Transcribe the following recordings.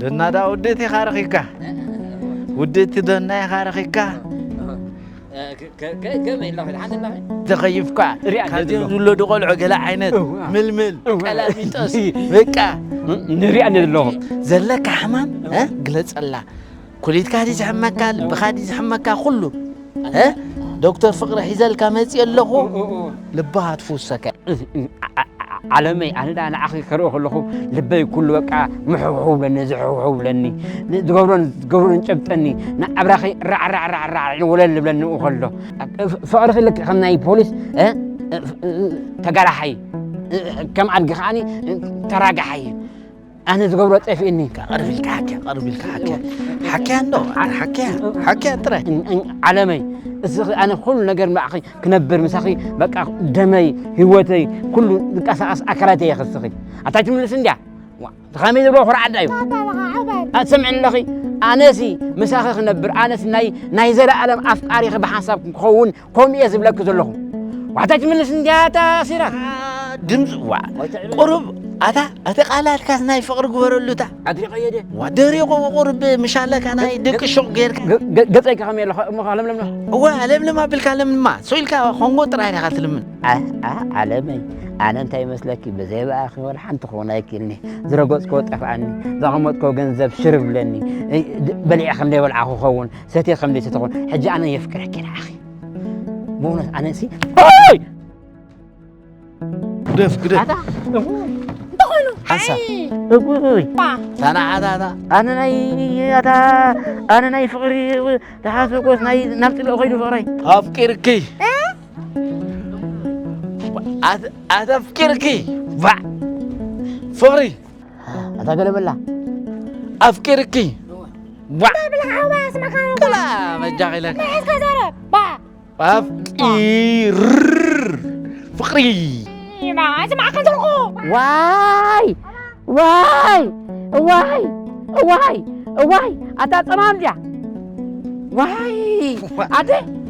ዶና ዳ ውድእቲ ኢኻ ረኺብካ? ውድእቲ ዶና ኢኻ ረኺብካ? ከመይ ኣለኺ? ደሓን ኣለኺ? ተኸይፍካ ሪኣ ካብዚኦም ኣለኹ። ዝውለዱ ቆልዑ ገለ ዓይነት እዋ። ምልምል እዋ። ቀላሚጦስ በቃ ንሪኣ ኣለኹ። ዘለካ ሕማም እ? ግለጸላ። ኩሊትካ ድዩ ዝሕመካ፣ ልብኻ ድዩ ዝሕመካ፣ ኩሉ እ? ዶክተር ፍቕሪ ሒዘልካ መፂእ ኣለኹ። ኦ፣ ኦ፣ ኦ። ልብኻ ትፍውሰካ። እ፣ እ፣ ዓ-፣ ዓ-፣ ዓለመይ፣ ኣነ ደኣ ንዓኺ ከርኢ ከለኹ ልበይ ኩሉ በቃ ምሕውሕው ብለኒ፣ ዝሕውሕው ብለኒ። ዝገብሮን ዝገብሮን ጨብጠኒ። ንኣብራኺ ራዕ፣ ራዕ፣ ራዕ፣ ራዕ ወለል ዝብለኒ ንኡ ከሎ። ፍ-፣ ፍቕርኺ ልክዕ ከም ናይ ፖሊስ፣ እ፣ እ፣ ፍ-፣ እ፣ ተጋላሓይ። እ፣ ከም ኣድጊ ከዓኒ፣ እ፣ ተራጋሓይ። ኣነ ዝገብሮ ጠፊእኒ። ቀርብ ኢልካ ሓክያ፣ ቀርብ ኢልካ ሓክያ። ሓክያ እንዶ፣ ሓክያ፣ ሓክያ ጥራይ። እን-፣ እን-፣ ዓለመይ፣ እስኺ ኣነ ኩሉ ነገር ንባዕኺ ክነብር ምሳኺ፣ በቃ ደመይ፣ ህይወተይ፣ ኩሉ ዝንቀሳቐስ ኣካላተይ ኢኺ እስኺ። ኣታ ትምልስ እንድያ? ዋ፣ ከመይ ዝብሎ ኩርዓት ዳዩ? ኣታ በኻ ዕበል። ኣትሰምዕኒ ኣለኺ? ኣነሲ ምሳኺ ክነብር፣ ኣነሲ ናይ፣ ናይ ዘለኣለም ኣፍቃሪኺ ብሓንሳብ ክኸውን ከምኡ እየ ዝብለኪ ዘለኹ። ዋታ ትምልስ እንድያ ኣታ ሲራክ? ድምፂ፣ ዋ፣ ቁሩብ፣ ኣታ፣ እቲ ቃላትካስ ናይ ፍቕሪ ግበረሉ፣ እታ። ኣድሪቐዮ ድየ? ዋ፣ ደሪቑ ቁሩብ ምሻለካ ናይ ገ-፣ ደቂ ሹቕ ጌርካ። ገ-፣ ገ-፣ ገፀይ ከ ከመይ ኣለኹ? እሞ ከ ለምለም ነው? እወ፣ ለምለም ኣቢልካ ለምልማ። ሰው ኢልካ ኮንጎ ጥራይ ኢኻ ትልምን። ኣ፣ ኣ፣ ዓለመይ፣ ኣነ እንታይ ይመስለኪ? ብዘይ ብኣኺ ወላ ሓንቲ ክኾን ኣይክእልኒ። ዝረገፅኮ ጠፍኣኒ፣ ዘቐመጥኮ ገንዘብ ሽር ብለኒ። እ፣ ድ-፣ በሊዐ ከም ዘይበልዓ ክኸውን፣ ሰትየ ከም ዘይሰተኹን። ሕጂ ኣነ የፍቅረኪ ንዓኺ። ብእውነት ኣነ ሲ፣ ኦይ! ግደፍ፣ ግደፍ። ኣታ፣ እንታይ ኮይኑ? ሓንሳብ። ኣይ! እጉይ! ባ! ታና ዓታታ። ኣነ ናይ፣ ኣታ፣ ኣነ ናይ ፍቕሪ፣ ተሓሰጎስ ናይ፣ ናብ ጽልኦ ከይዱ ፍቕረይ። ኣፍቂርኪ። እ? ኣት-፣ ኣተፍቂርኪ። ባ! ፍቕሪ። ኣታ ገለ በላ። ኣፍቂርኪ። ባ! ብላ ዓዋ ስማካ። ክላ መጃኺ ኢለካ። መሕዝካ ዘረብ። ባ! ኣፍቂር ፍቕሪ። ማ፣ እዚ ማዕከን ዘርቁ። ዋይ! ዋይ! ዋይ! ዋይ! ዋይ! ኣታ ጸማም ድያ? ዋይ! ኣደ፣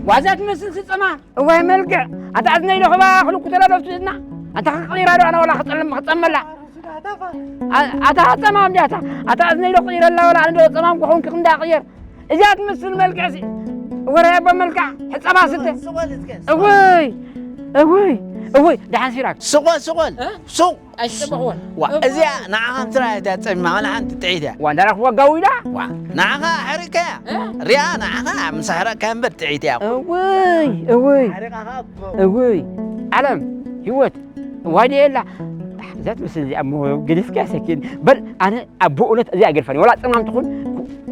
ዋዛ ትመስል ሲ ጸማም። እዋይ መልክዕ! ኣታ እዝነይ ዶ ክባኽሉ ኩተላ ዶ ትእዝና? ኣታ ክቕይራ ዶ ኣነ ወላ ክጸልም-፣ ክጸመላ? ኣ-፣ ኣታ ጸማም ድያ ኣታ? ኣታ እዝነይ ዶ ክቕይረላ ወላ ኣነ ዶ ጸማም ክኾንኪ ክንዳ ክቕየር? እዚኣ ትመስል መልክዕ ሲ-፣ ወረ ኣቦ መልክዓ፣ ሕጸባ ስተ። ስቖል እስከ፣ ስቖል። እውይ፣ እውይ፣ እውይ፣ ደሓን ሲራክ። ስቖል፣ ስቖል። እ? ሱቕ። ኣይተጸበኽዎን። ዋ፣ እዚኣ ንዓኻ ምስራያ እያ ጸሚማ፣ ዋላ ሓንቲ ጥዒት እያ። ዋ፣ እንዳረኽቦ ጋዊዳ። ዋ፣ ንዓኻ ኣሕሪቀያ። እ? ሪኣ፣ ንዓኻ ምስ ኣሕረቅካ እምበር ጥዒት እያ። እውይ፣ እውይ። ሓሪቓኻ እኮ። እውይ። ዓለም፣ ህይወት፣ ዋይ ደየላ። እዛ ትመስል እዚኣ እሞ ገዲፍካ ሰኪን። በል፣ ኣነ ኣብ ብእውነት እዚኣ ኣይገድፋን። ዋላ ጸማም ትኹን፣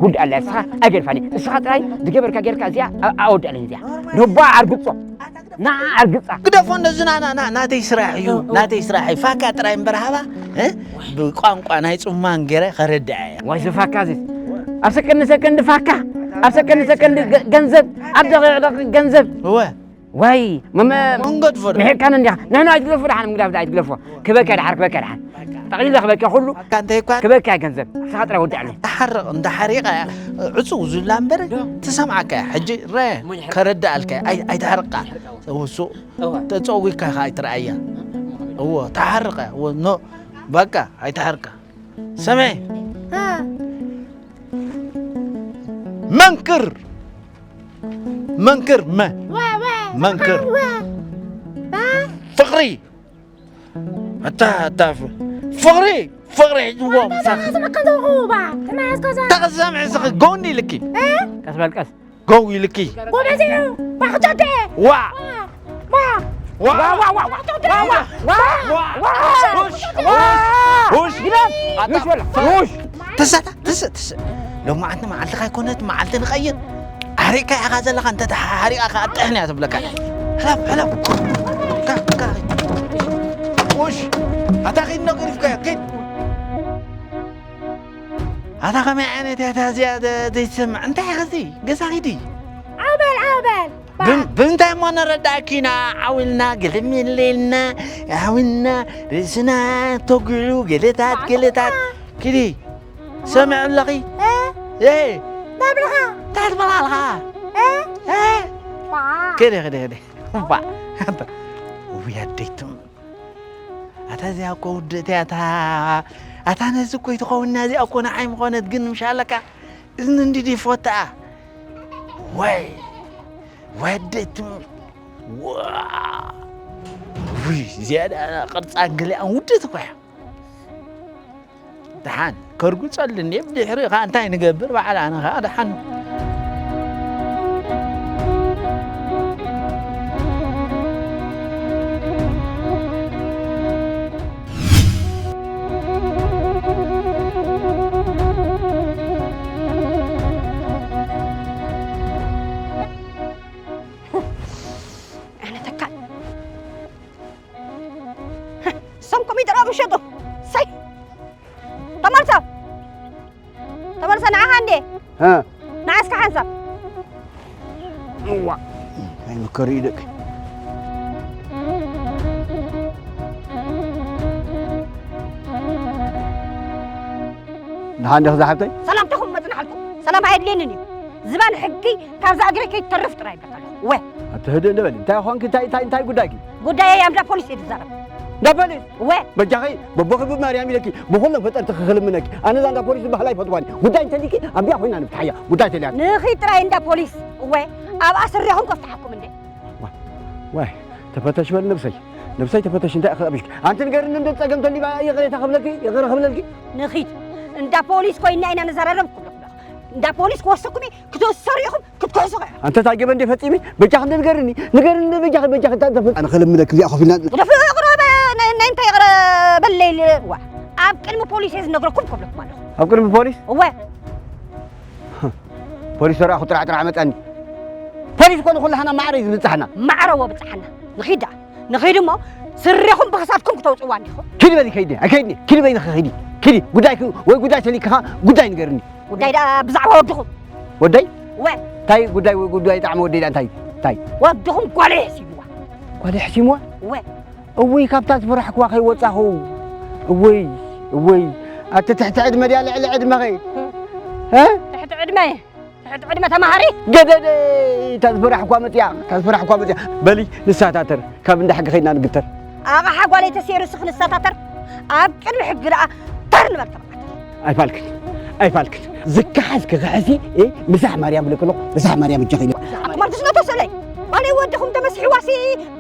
ጉድ ኣላ፣ እስኻ ኣይገድፋን። እስኻ ጥራይ ዝገበርካ ጌርካ እዚኣ ኣ-፣ ኣወዳእለን እዚኣ። ነባ ኣርግጾ። ንዓ ኣርግጻ። ግደፎ፣ ነዚ ና-፣ ና-፣ ና-፣ ናተይ ስራሕ እዩ፣ እ፣ እ። ናተይ ስራሕ እዩ። ፋካ ጥራይ እምበር ሃባ፣ እ? ብቋንቋ ናይ ጽማን ገይረ ከረድኣ እየ። ዋይ፣ እዚ ፋካ እዚ። ኣብ ሰከንድ ሰከንድ ፋካ፣ ኣብ ሰከንድ ሰከንድ ገ-፣ ገንዘብ፣ ኣብ ደቂቕ ደቂቕ ገንዘብ። እወ። ዋይ፣ መ-፣ መ-፣ መንገድ ፈር። ምሒርካን እንዲኻ። ንሕና ኣይትግደፎ፣ ደሓን ምግዳፍ ኣይትግደፎ። ክበካ ደሓር፣ ክበካ ደሓን። ጠቕሊለ ክበካ ኩሉ። ፋካ እንታይ እኳ ክበካ ገንዘብ። ንስኻ ጥራይ ወዳዕለይ። ተሓርቕ፣ እንዳ ሓሪቐ ዕጹው ዝብላ እምበር ዶ? ትሰምዓካ እያ። ሕጂ ረ-፣ ምን ይሕርቕ? ከረድኣልካ እያ። ኣይ-፣ ኣይትሓርቕካ። ኣይትሓርቕ፣ እወ። እሱ እወ። ተጸዊካ ኢኻ ኣይትረኣያ። እወ፣ ተሓርቐ። እወ፣ ኖ፣ በቃ፣ ኣይትሓርቃ። ሰሜ። እ። መንክር። መንክር፣ መ። ወ፣ ወ። መንክር። ወ። ባ። ፍቕሪ። ኣታ፣ ኣታ፣ ፍ-፣ ፍቕሪ፣ ፍቕሪ ሒዝዎ ምሳኺ። ስምዕካ ተውኹባ፣ ተመያዝካ እዛ። ተቐዛምዕ ስኺ፣ ጎኒ ኢልኪ። እ? ቀስ በል ቀስ። ጎው ኢልኪ። ጎበዝ እዩ፣ ባኽቶ ኣደ። ዋ። ዋ። ዋ። ዋ፣ ዋ፣ ዋ፣ ዋ። ባኽቶ ኣደ። ዋ፣ ዋ፣ ዋ። ዋ። ዋ። ውሽ፣ ውሽ፣ ውሽ። ግደል። ኣታ፣ ውሽ በላ። ፍቕሪ። ውሽ። ተሳታ፣ ተስ-፣ ተስ-፣ ሎማዓንቲ መዓልትኻ ኣይኮነት፣ መዓልቲ ንቐይር። ሓሪቕካ ኢኻ ዘለኻ፣ እንተ ተሓሪቓ ከኣ ጥሕን እያ ትብለካ። ሕለፍ፣ ሕለፍ። ካ፣ ካ። ውሽ። ኣታ ኺድ ነው ገሪፍካዮ፣ ኪድ። ኣታ ኸመይ ዓይነት እያ እታ እዚኣ ደ-፣ ዘይትሰምዕ? እንታይ ኢኻ እዚ? ገዛ ኺዲ። ዓው በል፣ ዓው በል። ብም-፣ ብምንታይ እሞ ነረዳእኪ ኢና? ዓው ኢልና፣ ግልም ኢልና፣ ዓው ኢልና፣ ርእስና ተጉሉ፣ ገለታት፣ ዓው ገለታት። ኪዲ። ሰምዕ ኣለኺ? እ? እ? እንታይ ብልኻ? እንታይ ትበላ ኣለኻ? እ? እ? ዋ። ከደ፣ ከደ፣ ከደ። ባ። ውይ፣ ኣደይቶም። ኣታ እዚኣ እኮ ውድእቲ እያ፣ ኣታ፣ ኣታ ነዚ እኮ ይትኸውን፣ እዚኣ እኮ ንዓይ ምኾነት፣ ግን ምሻለካ እዝኒ እንዲዲ ይፈትኣ። ወይ፣ ወይ፣ ኣደይቶም። ዋ። ውይ፣ እዚኣ ደኣ ቅርጻን ገሊኣን ውድእቲ እኮ እያ። ደሓን ከርጉጸሉ እንድየ፣ ብድሕሪኡ ኸኣ እንታይ ንገብር? በዓል ኣነ ኸኣ ደሓን። ኣነ ተካል። እሶም ኮሚደረ ምሸጡ። ሰይ። ተመልሰ። ተመልሰ ንዓኻ እንዴ? እ። ንዓ እስከ ሓንሳብ። እዋ። ኣይምከሩ እዩ ደቂ። ደሓን ዲኺ ዝሓብተይ? ሰላምታኹም መጽናሕልኩም። ሰላም ኣየድልየንን እዩ። ዝባን ሕጊ ካብዛ እግረይ ከይትተርፍ ጥራይ ይብለካ ኣለኹ። ወ። ኣቲ ህድእ ንበል። እንታይ ኾንኪ? እንታይ፣ እንታይ፣ እንታይ ጉዳይኪ? ጉዳየይ ኣብ እንዳ ፖሊስ እየ ዝዛረብ። እንዳ ፖሊስ? ወ። በጃኺ፣ በቦኺ ብማርያም ኢለኪ፣ ብኹሎም ፈጠርቲ ክኽልምነኪ። ኣነ እዛ እንዳ ፖሊስ ዝበሃል ኣይፈትዋን። ጉዳይ እንተሊኪ፣ ኣብያ ኮይና ንፍትሓያ። ጉዳይ ተልያ። ንኺድ ጥራይ እንዳ ፖሊስ። ወ። ኣብኣ ስሪኹም ከፍትሓኩም እንደ። ዋይ፣ ዋይ፣ ተፈተሽ በል ነብሰይ። ነብሰይ ተፈተሽ፣ እንታይ ክረብሽኪ? ኣንቲ ንገርኒ፣ እንደ ጸገም ተሊባ ይቕሬታ ክብለኪ፣ ይቕረ ክብለልኪ? ንኺድ። እንዳ ፖሊስ ኮይና ኢና ንዘራረብ ክብለኩም። እንዳ ፖሊስ ክወስደኩም እዩ፣ ክትእሰሩ ኢኹም፣ ክትክሕሱ ኢኹም። ኣንተ እንታይ ገበን እንደ ፈጺሚ? በጃኺ እንደ ንገርኒ፣ ንገርኒ እንደ በጃኺ፣ በጃኺ እንታይ እንደ ፈጺሚ? ኣነ ክልምነኪ እዚኣ ኮፍ ኢልና። ግደፍ፣ ይቕረ በ-፣ ናይ፣ ናይ እንታይ ይቕረ በለይ ል-፣ ዋ። ኣብ ቅድሚ ፖሊስ እየ ዝነግረኩም ክብለኩም ኣለኹ። ኣብ ቅድሚ ፖሊስ? እወ። ፖሊስ ተረኣኹ ጥራሕ ጥራሕ መጸኒ። ፖሊስ እኮ ንኹላህና ማዕረ እዩ ዝብጽሓና። ማዕረ ወ ብጽሓና። ንኺድ ደኣ። ንኺድ እሞ ስሪኹም ብኽሳድኩም ክተውጽዋ እንዲኹም። ኪዲ በሊ ከይዲ፣ ኣይከይድኒ። ኪዲ በይንኺ ኺዲ። ኪዲ፣ ጉዳይኪ ወይ ጉዳይ ተሊክኻ ጉዳይ ንገርኒ። ጉዳይ ደኣ ብዛዕባ ወድኹም። ወደይ? ወ። እንታይ ጉዳይ ወይ ጉዳይ ጣዕሚ ወደይ ደኣ እንታይ? እንታይ? ወድኹም ጓለይ ሕሲምዋ። ጓለይ ሕሲምዋ? ወ። እውይ፣ ካብታ ዝፈራሕክዋ ከይወጻኹ። እውይ፣ እውይ። ኣቲ ትሕቲ ዕድመ ድያ ልዕሊ ዕድመኸ? እ? ትሕቲ ዕድመ፣ ትሕቲ ዕድመ ተማሃሪ? ገደደ፣ እታ ዝፈራሕክዋ መጽያ፣ እታ ዝፈራሕክዋ መጽያ። በሊ፣ ንሳታተር፣ ካብ እንዳ ሕጊ ከይድና ንግተር። ኣቕሓ ጓለይ ተሰይሩ እስኺ ንሳታተር፣ ኣብ ቅድሚ ሕጊ ደኣ ተር ንበል ተባዕታይ። ኣይፋልክን፣ ኣይፋልክን። ዝከሓስ ክኽሕሲ፣ እ፣ ምሳሕ ማርያም ብለክ ኣለኹ፣ ምሳሕ ማርያም እጃኺ ኢለ። ኣትማልክስ ነቶ ሰለይ፣ ባለይ ወድኹም ተመሲሕዋሲ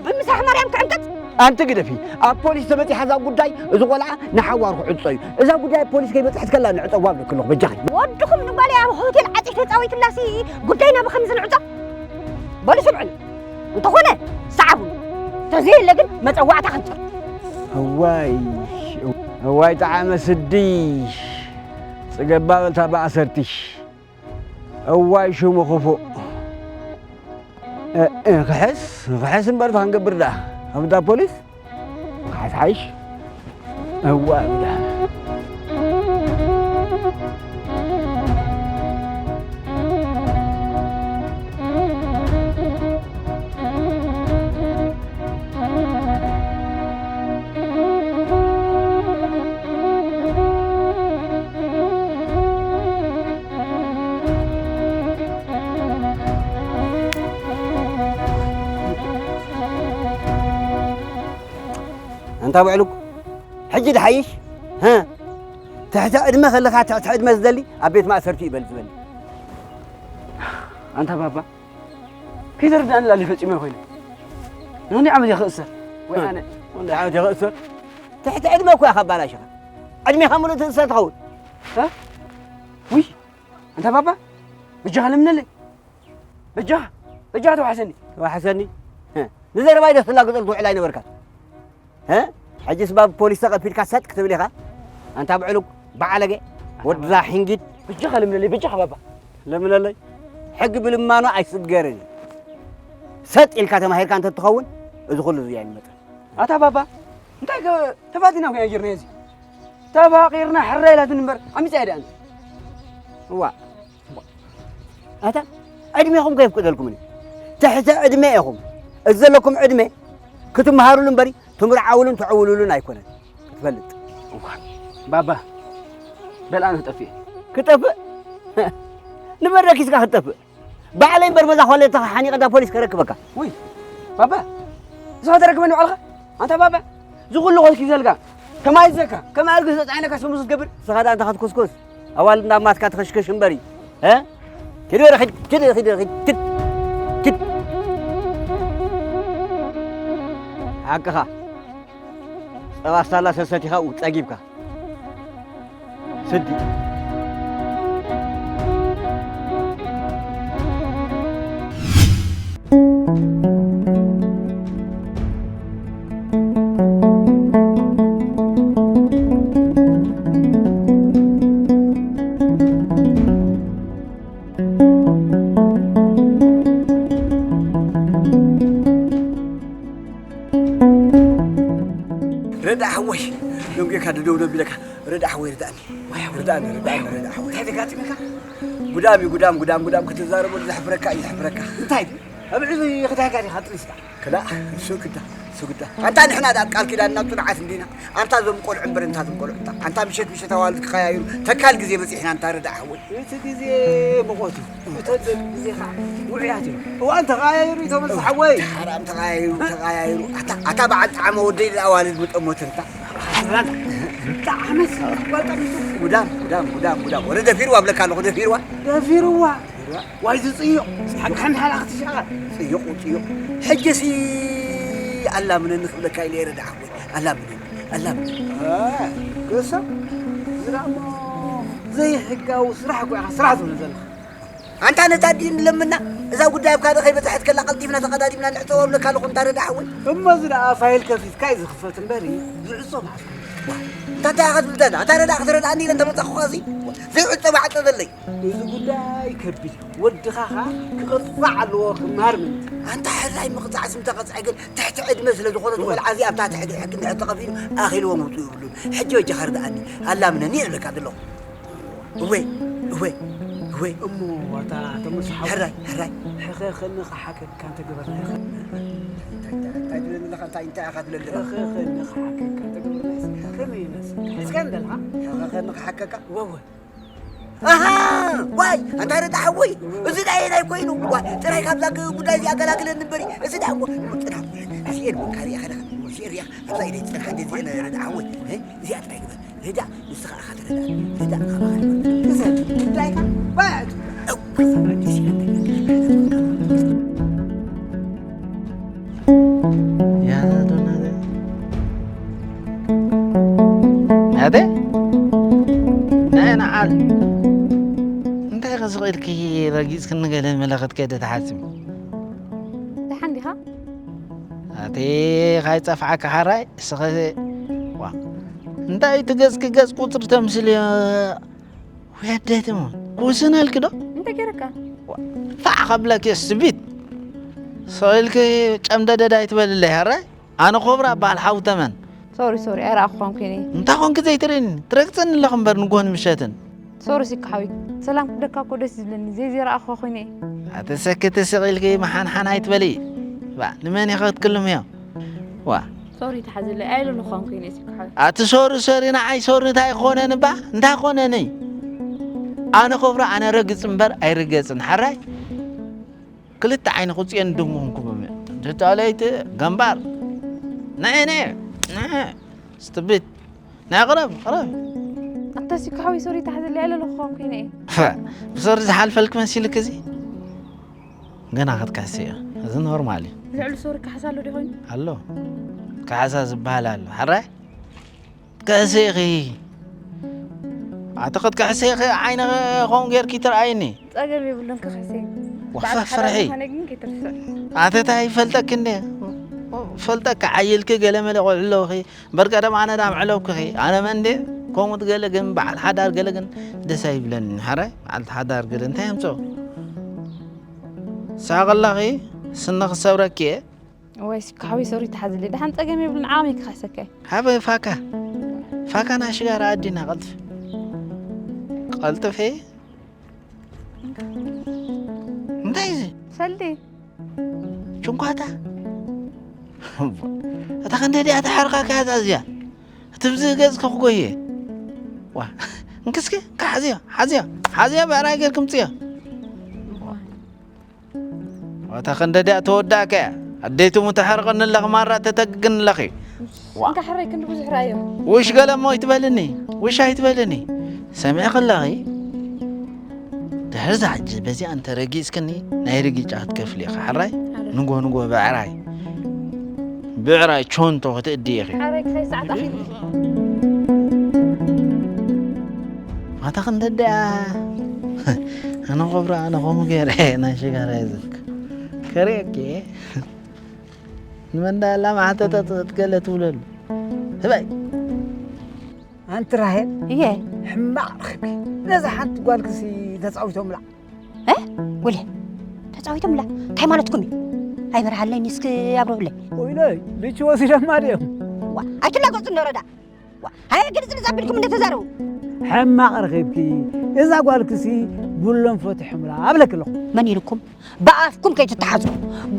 ብምሳሕ ማርያም ክዕንቀጽ። ኣንቲ ግደፊ፣ ኣብ ፖሊስ ተበጺሓ እዛ ጉዳይ፣ እዚ ቆልዓ ንሓዋሩ ክዕጾ እዩ። እዛ ጉዳይ ኣብ ፖሊስ ከይበጽሐት ከላ ንዕጸዋ ብለክ ኣለኹ፣ በጃኺ። ወድኹም ንጓለይ ኣብ ሆቴል ዓጺ ተጻዊትላሲ ጉዳይና ብኸምዚ ንዕጾ? በሉ ስምዑኒ፣ እንተኾነ ሰዓቡኒ፣ እንተዘየለ ግን መጸዋዕታ ክንጽር። እዋይ፣ እዋይ ጠዓመ ስዲ፣ ጽገባ በልታ ብዓሰርቲሽ። እዋይ ሽሙ ክፉእ። እ፣ እ፣ ክሕስ፣ ክሕስ እምበር እንታይ ክንገብር ደኣ? ኣብ እንዳ ፖሊስ? ክሓስሓይሽ? እዋይ፣ እዋይ። ኣንታ ውዕሉግ፣ ሕጂ ድሓይሽ? ሀ? ትሕቲ ዕድመ ከለኻ ትሕቲ ዕድመ ዝደሊ ኣብ ቤት ማእሰርቲ ይበል ዝበሊ። ኣንታ ባባ፣ ከይተረዳእኒ ላለ ፈጺመ ኮይነ። ንኽንደይ ዓመት እየ ክእሰር? ወይ እ። ኣነ እንታይ ዓይነት የኽእሰር? ትሕቲ ዕድመ እኮ ኢኻ ኣባላሽኻ። ዕድሜኻ ምሉእ ትእሰር ትኸውን። እ? ውይ፣ ኣንታ ባባ፣ በጃኻ ለምነለይ። በጃኻ፣ በጃኻ ተዋሕሰኒ። ተዋሕሰኒ? እ፣ ንዘረባይ ዶ ትላገጸሉ ትውዕል ኣይነበርካን? እ? ሕጂስ ባብ ፖሊስ ተቐፊድካ ሰጥ ክትብል ኢኻ? ኣንታ ብዕሉግ፣ በዓለገ፣ ወድዛ ሕንጊድ። በጃኻ ለምነለይ፣ በጃኻ ባባ። ለምነለይ? ሕጊ ብልማኖ ኣይስገርን እዩ። ሰጥ ኢልካ ተማሂርካ እንተትኸውን፣ እዚ ኩሉ እዚ ኣይመጸን። ኣታ ባባ፣ እንታይ ከ ተፋቲና እኮ ኢና ጌርናዮ እዚ። ተፋቒርና ሕራይ ኢላትኒ እምበር፣ ዓሚጻ እያ ደኣ። እዋ፣ ኣታ ዕድሜኹም ከየፍቅደልኩምን እዩ። ትሕተ ዕድመ ኢኹም። እዚ ዘለኩም ዕድመ ክትመሃሩሉ እምበሪ፣ ትምርዓውሉን ትዕውሉሉን ኣይኮነን። ክትፈልጥ። እዋ፣ ባባ፣ በል ኣነ ክጠፍእ እየ። ክጠፍእ? ንመድረክ ሒዝካ ክትጠፍእ? ባዕለይ እምበር በዛ ኮሌታ ሓኒቐ እንዳ ፖሊስ ከረክበካ። ውይ፣ ባባ፣ ንስኻ ተረክበኒ ባዕልኻ? ኣንታ ባባ፣ እዚ ኩሉ ኮስኪ ዘልካ፣ ከማይ ዘካ፣ ከማይ ኣልግስ ተጻዒነካ ሰሙስ ትገብር? ንስኻ ደኣ እንተ ክትኩስኩስ፣ ኣዋልድ እንዳማትካ ትኽሽክሽ እምበሪ። እ? ኪድ ወረ ኪድ፣ ኪድ፣ ኪድ፣ ኪድ፣ ኪድ። ሓቅኻ። ጸባ ሳላ ሰሰቲኻ ጸጊብካ። ስዲ። ረዳ ሓወይ፣ ደንጉየካ ደደው ደቢለካ። ረዳ ሓወይ፣ ርዳእኒ። ዋይ፣ ርዳእኒ፣ ርዳእኒ፣ ረዳ ሓወይ። እንታይ ተጋጢመካ? ጉዳም እዩ፣ ጉዳም፣ ጉዳም፣ ጉዳም ክትዛረቦ ዘሕፍረካ እዩ፣ ዘሕፍረካ። እንታይ ድዩ? ኣብ ዕዙ ይኽዳጋ ዲኻ ጥሪስካ? ክላ፣ እሱ ግዳ፣ እሱ ግዳ። ኣንታ ንሕና ደኣ ቃል ኪዳንና ጽኑዓት እንዲና። ኣንታ እዞም ቆልዑ እምበር፣ እንታ እዞም ቆልዑ፣ እንታ፣ ኣንታ ምሸት፣ ምሸት ኣዋልድ ክኸያይሩ፣ ተካል ግዜ በጺሕና፣ እንታ ረዳ ሓወይ። እቲ ግዜ ምቖት እዩ። እተን ደቂ ግዜኻ ውዑያት እዮም። እዋን ተቐያይሩ እዩ ተመልሶ ሓወይ። ሓራም ተቐያይሩ፣ ተቐያይሩ። ኣታ፣ ኣታ በዓል ጣዕመ ወደይ ኣዋልድ ምጠሞትን እታ። ሓስራን ጣዕመስ ጓል ጠሚቱ። ጉዳም፣ ጉዳም፣ ጉዳም፣ ጉዳም። ወረ ደፊርዋ እብለካ ኣለኹ፣ ደፊርዋ። ደፊርዋ። ደፊርዋ። ዋይ ዝጽይቕ። ሓቅኻ ንሓላ ክትሻቐል። ጽይቑ፣ ጽይቑ። ሕጂሲ ኣላምነኒ ክብለካ ኢለ እየ ረዳ ሓወይ። ኣላምነኒ፣ ኣላምነኒ። እ፣ ገሳ፣ እዚ ደኣ እሞ ዘይሕጋዊ ስራሕ እኮ ኢኻ ስራሕ ትብሎ ዘለኻ። ኣንታ ነታ ኣዲኡ ንለምና፣ እዛ ጉዳይ ኣብ ካልእ ከይበጽሐት ከላ ቀልጢፍና ተቐዳዲምና ንዕጸዋ እብለካ ኣለኹ፣ እንታ ረዳ ሓወይ። እሞ እዚ ደኣ ፋይል ከፊትካ እዩ ዝኽፈት እምበሪ፣ ዝዕጾ መዓስ ኮነ? ዋ፣ እንታ እንታይ ኢኻ ትብል ዘላ? ኣታ ረዳ ክትረድኣኒ ኢለ እንተመጻኹኻ እዚ ዘይዕጾ ማዕጾ ዘለይ። እዚ ጉዳይ ከቢድ እዩ። ወድኻ ኸኣ ክቕጻዕ ኣለዎ፣ ክመሃር ምእንቲ። ኣንታ ሕራይ ምቕጻዕስ ምተቐጽዐ ግን ትሕቲ ዕድመ ስለ ዝኾነ፣ እወ። ቆልዓ እዚኣ ኣብታ ትሕቲ ሕጊ እንድሕር ተቐቢሉ ኣኺልዎ ምውጽኡ የብሉን። ሕጂ በጃኻ ርድኣኒ፣ ኣላምነኒ እብለካ ዘለኹ። እወ፣ እወ፣ እወ። እሞ ዋታ ተመርሶ ሓወይ። ሕራይ፣ ሕራይ። ሕኸኸኒ ክሓከካ እንተገበርና። እንታይ፣ እንታይ፣ እንታይ ትብለኒ ኣለኻ? እንታይ፣ እንታይ ኢኻ ትብለኒ ዘለኻ? ሕኸኸኒ ክሓከካ እንተገበርና። ከመይ ይመስል? እስከ እንደልኻ? ሕኸኸኒ ክሓከካ? ወወ። ኣሃ! ዋይ! ኣንታ ረዳ ሓወይ! እዚ ዳየናይ ኮይኑ? ዋይ! ጥራይ ካብዛ ግ-፣ ጉዳይ እዚኣ ገላግለኒ እምበሪ። እዚ ዳ እሞ፣ ጥራ፣ እዚ ኤድ ወካሪ ኢኻ ዳ። እዚ ሪኣ፣ ኣብዛ ኢደይ ጽንሓ እንደዚ ኣነ ረዳ ሓወይ። እ? እዚኣ ጥራይ ግበር። ረዳ፣ ንስኻ ኢኻ ትረዳ። ረዳ፣ ካባኻ ይበልጽ። እዚ ጉዳይካ፣ ዋይ! ያዛ ዶና ዘ-፣ ናተ? ናይ ንዓል። እንታይ ከ ስቕ ኢልኪ ረጊጽክኒ ገለ መለኸት ከይደ ትሓስቢ? ደሓን ዲኻ? ኣቲ ካይጸፍዓካ ሓራይ፣ እስኸ ዋ። እንታይ እቲ ገጽኪ ገጽ ቁጽሪ ተምስልዮ? ወይ ኣደይ ትሙን፣ ክውስነልኪ ዶ? እንታይ ገይረካ? ፋዕ ከብለኪ ስቢት። ስቕ ኢልኪ ጨምደደድ ኣይትበልለይ፣ ሕራይ? ኣነ ኮብራ እበሃል፣ ሓው ተመን። ሶሪ፣ ሶሪ፣ ኣይረኣኹኻን ኮይነ። እንታይ ኾንኪ ዘይትርእይኒ? ትረግጽኒ ኣለኺ እምበር ንግሆን ምሸትን። ሶሪ፣ ሲካ ሓወይ። ሰላም ክብለካ እኮ ደስ ዝብለኒ፣ ዘይ ዘይረኣኹኻ ኮይነ እየ። ኣቲ ሰክቲ ስቕ ኢልኪ መሓንሓን ኣይትበሊ። ባ፣ ንመን ኢኺ ክትክልምዮ? ዋ። ሶሪ፣ ተሓዘለይ፣ ኣይለለኹኻን ኮይነ፣ ሲካ ሓወይ። ኣቲ ሶሪ፣ ሶሪ፣ ንዓይ ሶሪ እንታይ ክኾነኒ ባ? እንታይ ክኾነኒ? ኣነ ኮብራ፣ ኣነ ረግጽ እምበር ኣይርገጽን። ሓራይ? ክልተ ዓይኒ ክውፅየን ድም ኾንኩ በሚዕ። ተጫለይቲ ገንባር። ነየ፣ ነየ፣ ነየ። ስትብት። ናይ ቅረብ፣ ቅረብ። ኣታ ሲካ ሓወይ ሶሪ ተሓዘለይ ኣይለለኹኻን ኮይነ እየ። ፈ፣ ብሶሪ ዝሓልፈልክ መሲልክ እዚ? ገና ክትካሲ እያ። እዚ ኖርማል እዩ። ልዕሊ ሶሪ ካሕሳ ኣሎ ዶ ኮይኑ? ኣሎ። ካሕሳ ዝበሃል ኣሎ። ሕራይ? ክሕሲ ኢኺ። ኣቲ ክትክሕሲ ኢኺ፣ ዓይንኺ ከምኡ ጌርኪ ትርኣይኒ። ጸገም የብሉን ክሕሲ። ወፈ ባዕል ሓዳር ፍርሒ። ምዃነይ ግን ከይትርስዕ። ኣቲ እንታይ ይፈልጠኪ እንዴ? ፈልጠኪ ዓይልኪ ገለ መለ ቆልዑ ኣለውኺ። እምበር ቀደም ኣነ ዳም ዕለውክኺ። ኣነ መን እንዴ? ከምኡ ትገለ ግን በዓል ሓዳር ገለ ግን ደስ ኣይብለኒ። ሕራይ? በዓል ሓዳር ገለ እንታይ የምጽኦ? ሳቕ ኣለኺ? ስንኺ ክሰብረኪ እየ። ወይ ካሕዊ ሶሪ ተሓዝለይ። ደሓን ጸገም የብሉን፣ ዓቕመይ ክኸሰካ እዩ። ሃበ ፋካ። ፋካ ናይ ሽጋራ ኣዲና ቀልጥፍ። ቀልጥፍ እየ። እንታይ እዚ? ሰልዲ። ጭንኳታ? እታ ክንደይ ድያ ተሓርቃ ከያዛ እዚኣ? እቲ ብዚ ገጽ ከኽጎየ። ዋ፣ እንክስኪ፣ እንካ ሓዝዮ፣ ሓዝዮ፣ ሓዝዮ፣ ብዕራይ ጌርኩም ጽዮ። ዋ። ዋታ ክንደድያ ተወዳእከ፣ ኣደይቱ ምተሐርቐኒ ኣለኺ፣ ማራ ተተግግኒ ኣለኺ። ዋ። እንካ ሕራይ ክንዲ ብዙሕ ረኣዮ። ውሽ ገለ እሞ ኣይትበልኒ፣ ውሽ ኣይትበልኒ። ሰሚዕኺ ኣለኺ? ድሕሪ እዛ ሕጂ በዚኣ እንተ ረጊጽክኒ፣ ናይ ርጊጫ ክትከፍሊ ኢኺ። ሕራይ? ሕራይ። ንጎ ንጎ ብዕራይ። ብዕራይ ቾንቶ ክትእዲ ኢኺ። ሕራይ ክሳይ ሰዓት ኣኺሉ። ማታ ክንደድያ። ኣነ ኾብራ፣ ኣነ ኾሙ ገይረ፣ ናይ ሽጋራ ይዘክ። ከርእየኪ። ንመንዳ ኣላ ማዕተጠጥ ገለ ትብለሉ። ህበይ። ኣንቲ ራሄል። እየ። ሕማቕ ረኺብኪ። ነዛ ሓንቲ ጓልክሲ ተጻዊቶምላ። እ? ወለ። ተጻዊቶምላ? እንታይ ማለትኩም እዩ? ኣይበርሃለይን እስኪ ኣብርሁለይ። ወይለይ፣ ልቺ ወሲደማ ድዮም? ዋ፣ ኣይትላገጹ እንዶ ረዳ። ዋ፣ ሃየ ግልጽልጽ ኣቢልኩም እንደ ተዛረቡ። ሕማቕ ረኺብኪ። እዛ ጓልክሲ ብሎም ፈትሖምላ ኣብለኪ ኣለኹ። መን ኢልኩም? ብኣፍኩም ከይትተሓዙ።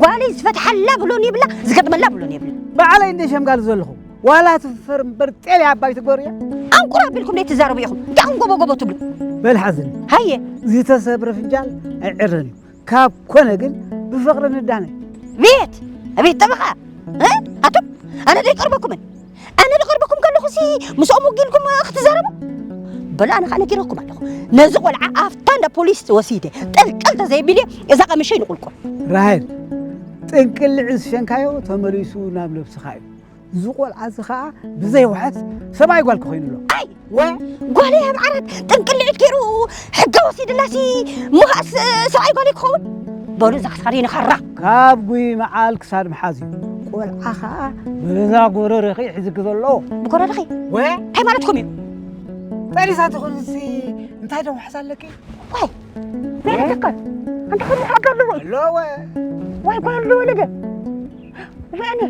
ጓለይ ዝፈትሓላ ብሎን የብላ፣ ዝገጥመላ ብሎን የብላ። ባዕለይ እንደ ሸምጋል ዘለኹ። ዋላ ትፈር እምበር ጤል ኣባይ ትጎርያ። ኣንቁር ኣቢልኩም ደይ ትዛረቡ ኢኹም። እንታይ ኢኹም ጎቦ ጎቦ ትብሉ? በል ሓዝን። ሃየ። ዝተሰብረ ፍንጃል ኣይዕረን እዩ። ካብ ኮነ ግን ብፍቕሪ ንዳነ። ቤት፣ ኣቤት ጠበቓ። እ? ኣቱም፣ ኣነ ደይቀርበኩምን። ኣነ ዝቐርበኩም ከለኹ ሲ ምስኦም ወጊልኩም ክትዛረቡ? በሉ ኣነ ኸዓ ነጊረኩም ኣለኹ። ነዚ ቖልዓ ኣብታ እንዳ ፖሊስ ወሲደ ጠልጠል ተዘይቢልዮ እዛ ቐምሸይ ንቑልቁል። ራሄል፣ ጥንቅልዒ ዝሸንካዮ ተመሊሱ ናብ ነብስኻ እዩ። እዚ ቖልዓ እዚ ኸዓ ብዘይ ውሓት ሰብኣይ ጓል ክኾይኑ ኣሎ። ኣይ! ወ- ጓለይ ኣብ ዓራት ጥንቅልዒት ገይሩ ሕጋ ወሲድላሲ ምኻስ ሰብኣይ ጓለይ ክኸውን? በሉ እዛ ክሳደይ ንኸራ። ካብ ጉይ መዓል ክሳድ ምሓዝ እዩ። ቆልዓ ኸዓ በዛ ጎረረኺ ሒዝኪ ዘሎ። ብጎረረኺ? ወ- እንታይ ማለትኩም እዩ? ጠሊሳ ትኹንሲ እንታይ ዶ ውሓስ ኣለኪ? ዋይ! ናይ ተካ ኣንተ ኸሉ ሓጋ ኣለዎ። ኣለዎ። ዋይ ጓል ኣለዎ ለደ። ርአኒ።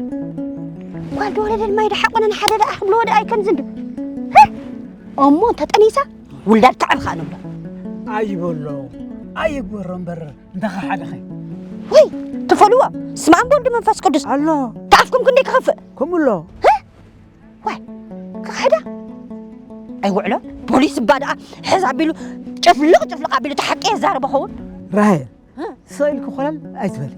ጓል ዶ ወለደ ድማ ይደሓቆነ ንሓደ ደኣ ክብሎ ወደ ኣይከን ዝንዱ። ህ! እሞ እንተ ጠኒሳ ውልዳድ ከዕብ ኸኣ ንብሎ። ኣይበሎ። ኣይግበሮ እምበር እንተ ኸሓደኸ። ወይ! ትፈልዎ? ስመ ኣብ ወልድ መንፈስ ቅዱስ። ኣሎ። ተኣፍኩም ክንደይ ክኸፍእ? ከምኡ ኣሎ። ህ! ዋይ፣ ክኽሕዳ? ኣይውዕሎ? ፖሊስ እባ ደኣ ሕዝ ኣቢሉ ጭፍልቕ ጭፍልቕ ኣቢሉ እቲ ሓቂ የዛርቦ ኸውን? ራሄል፣ እ? ስቕ ኢልኪ ኮለል ኣይትበሊ።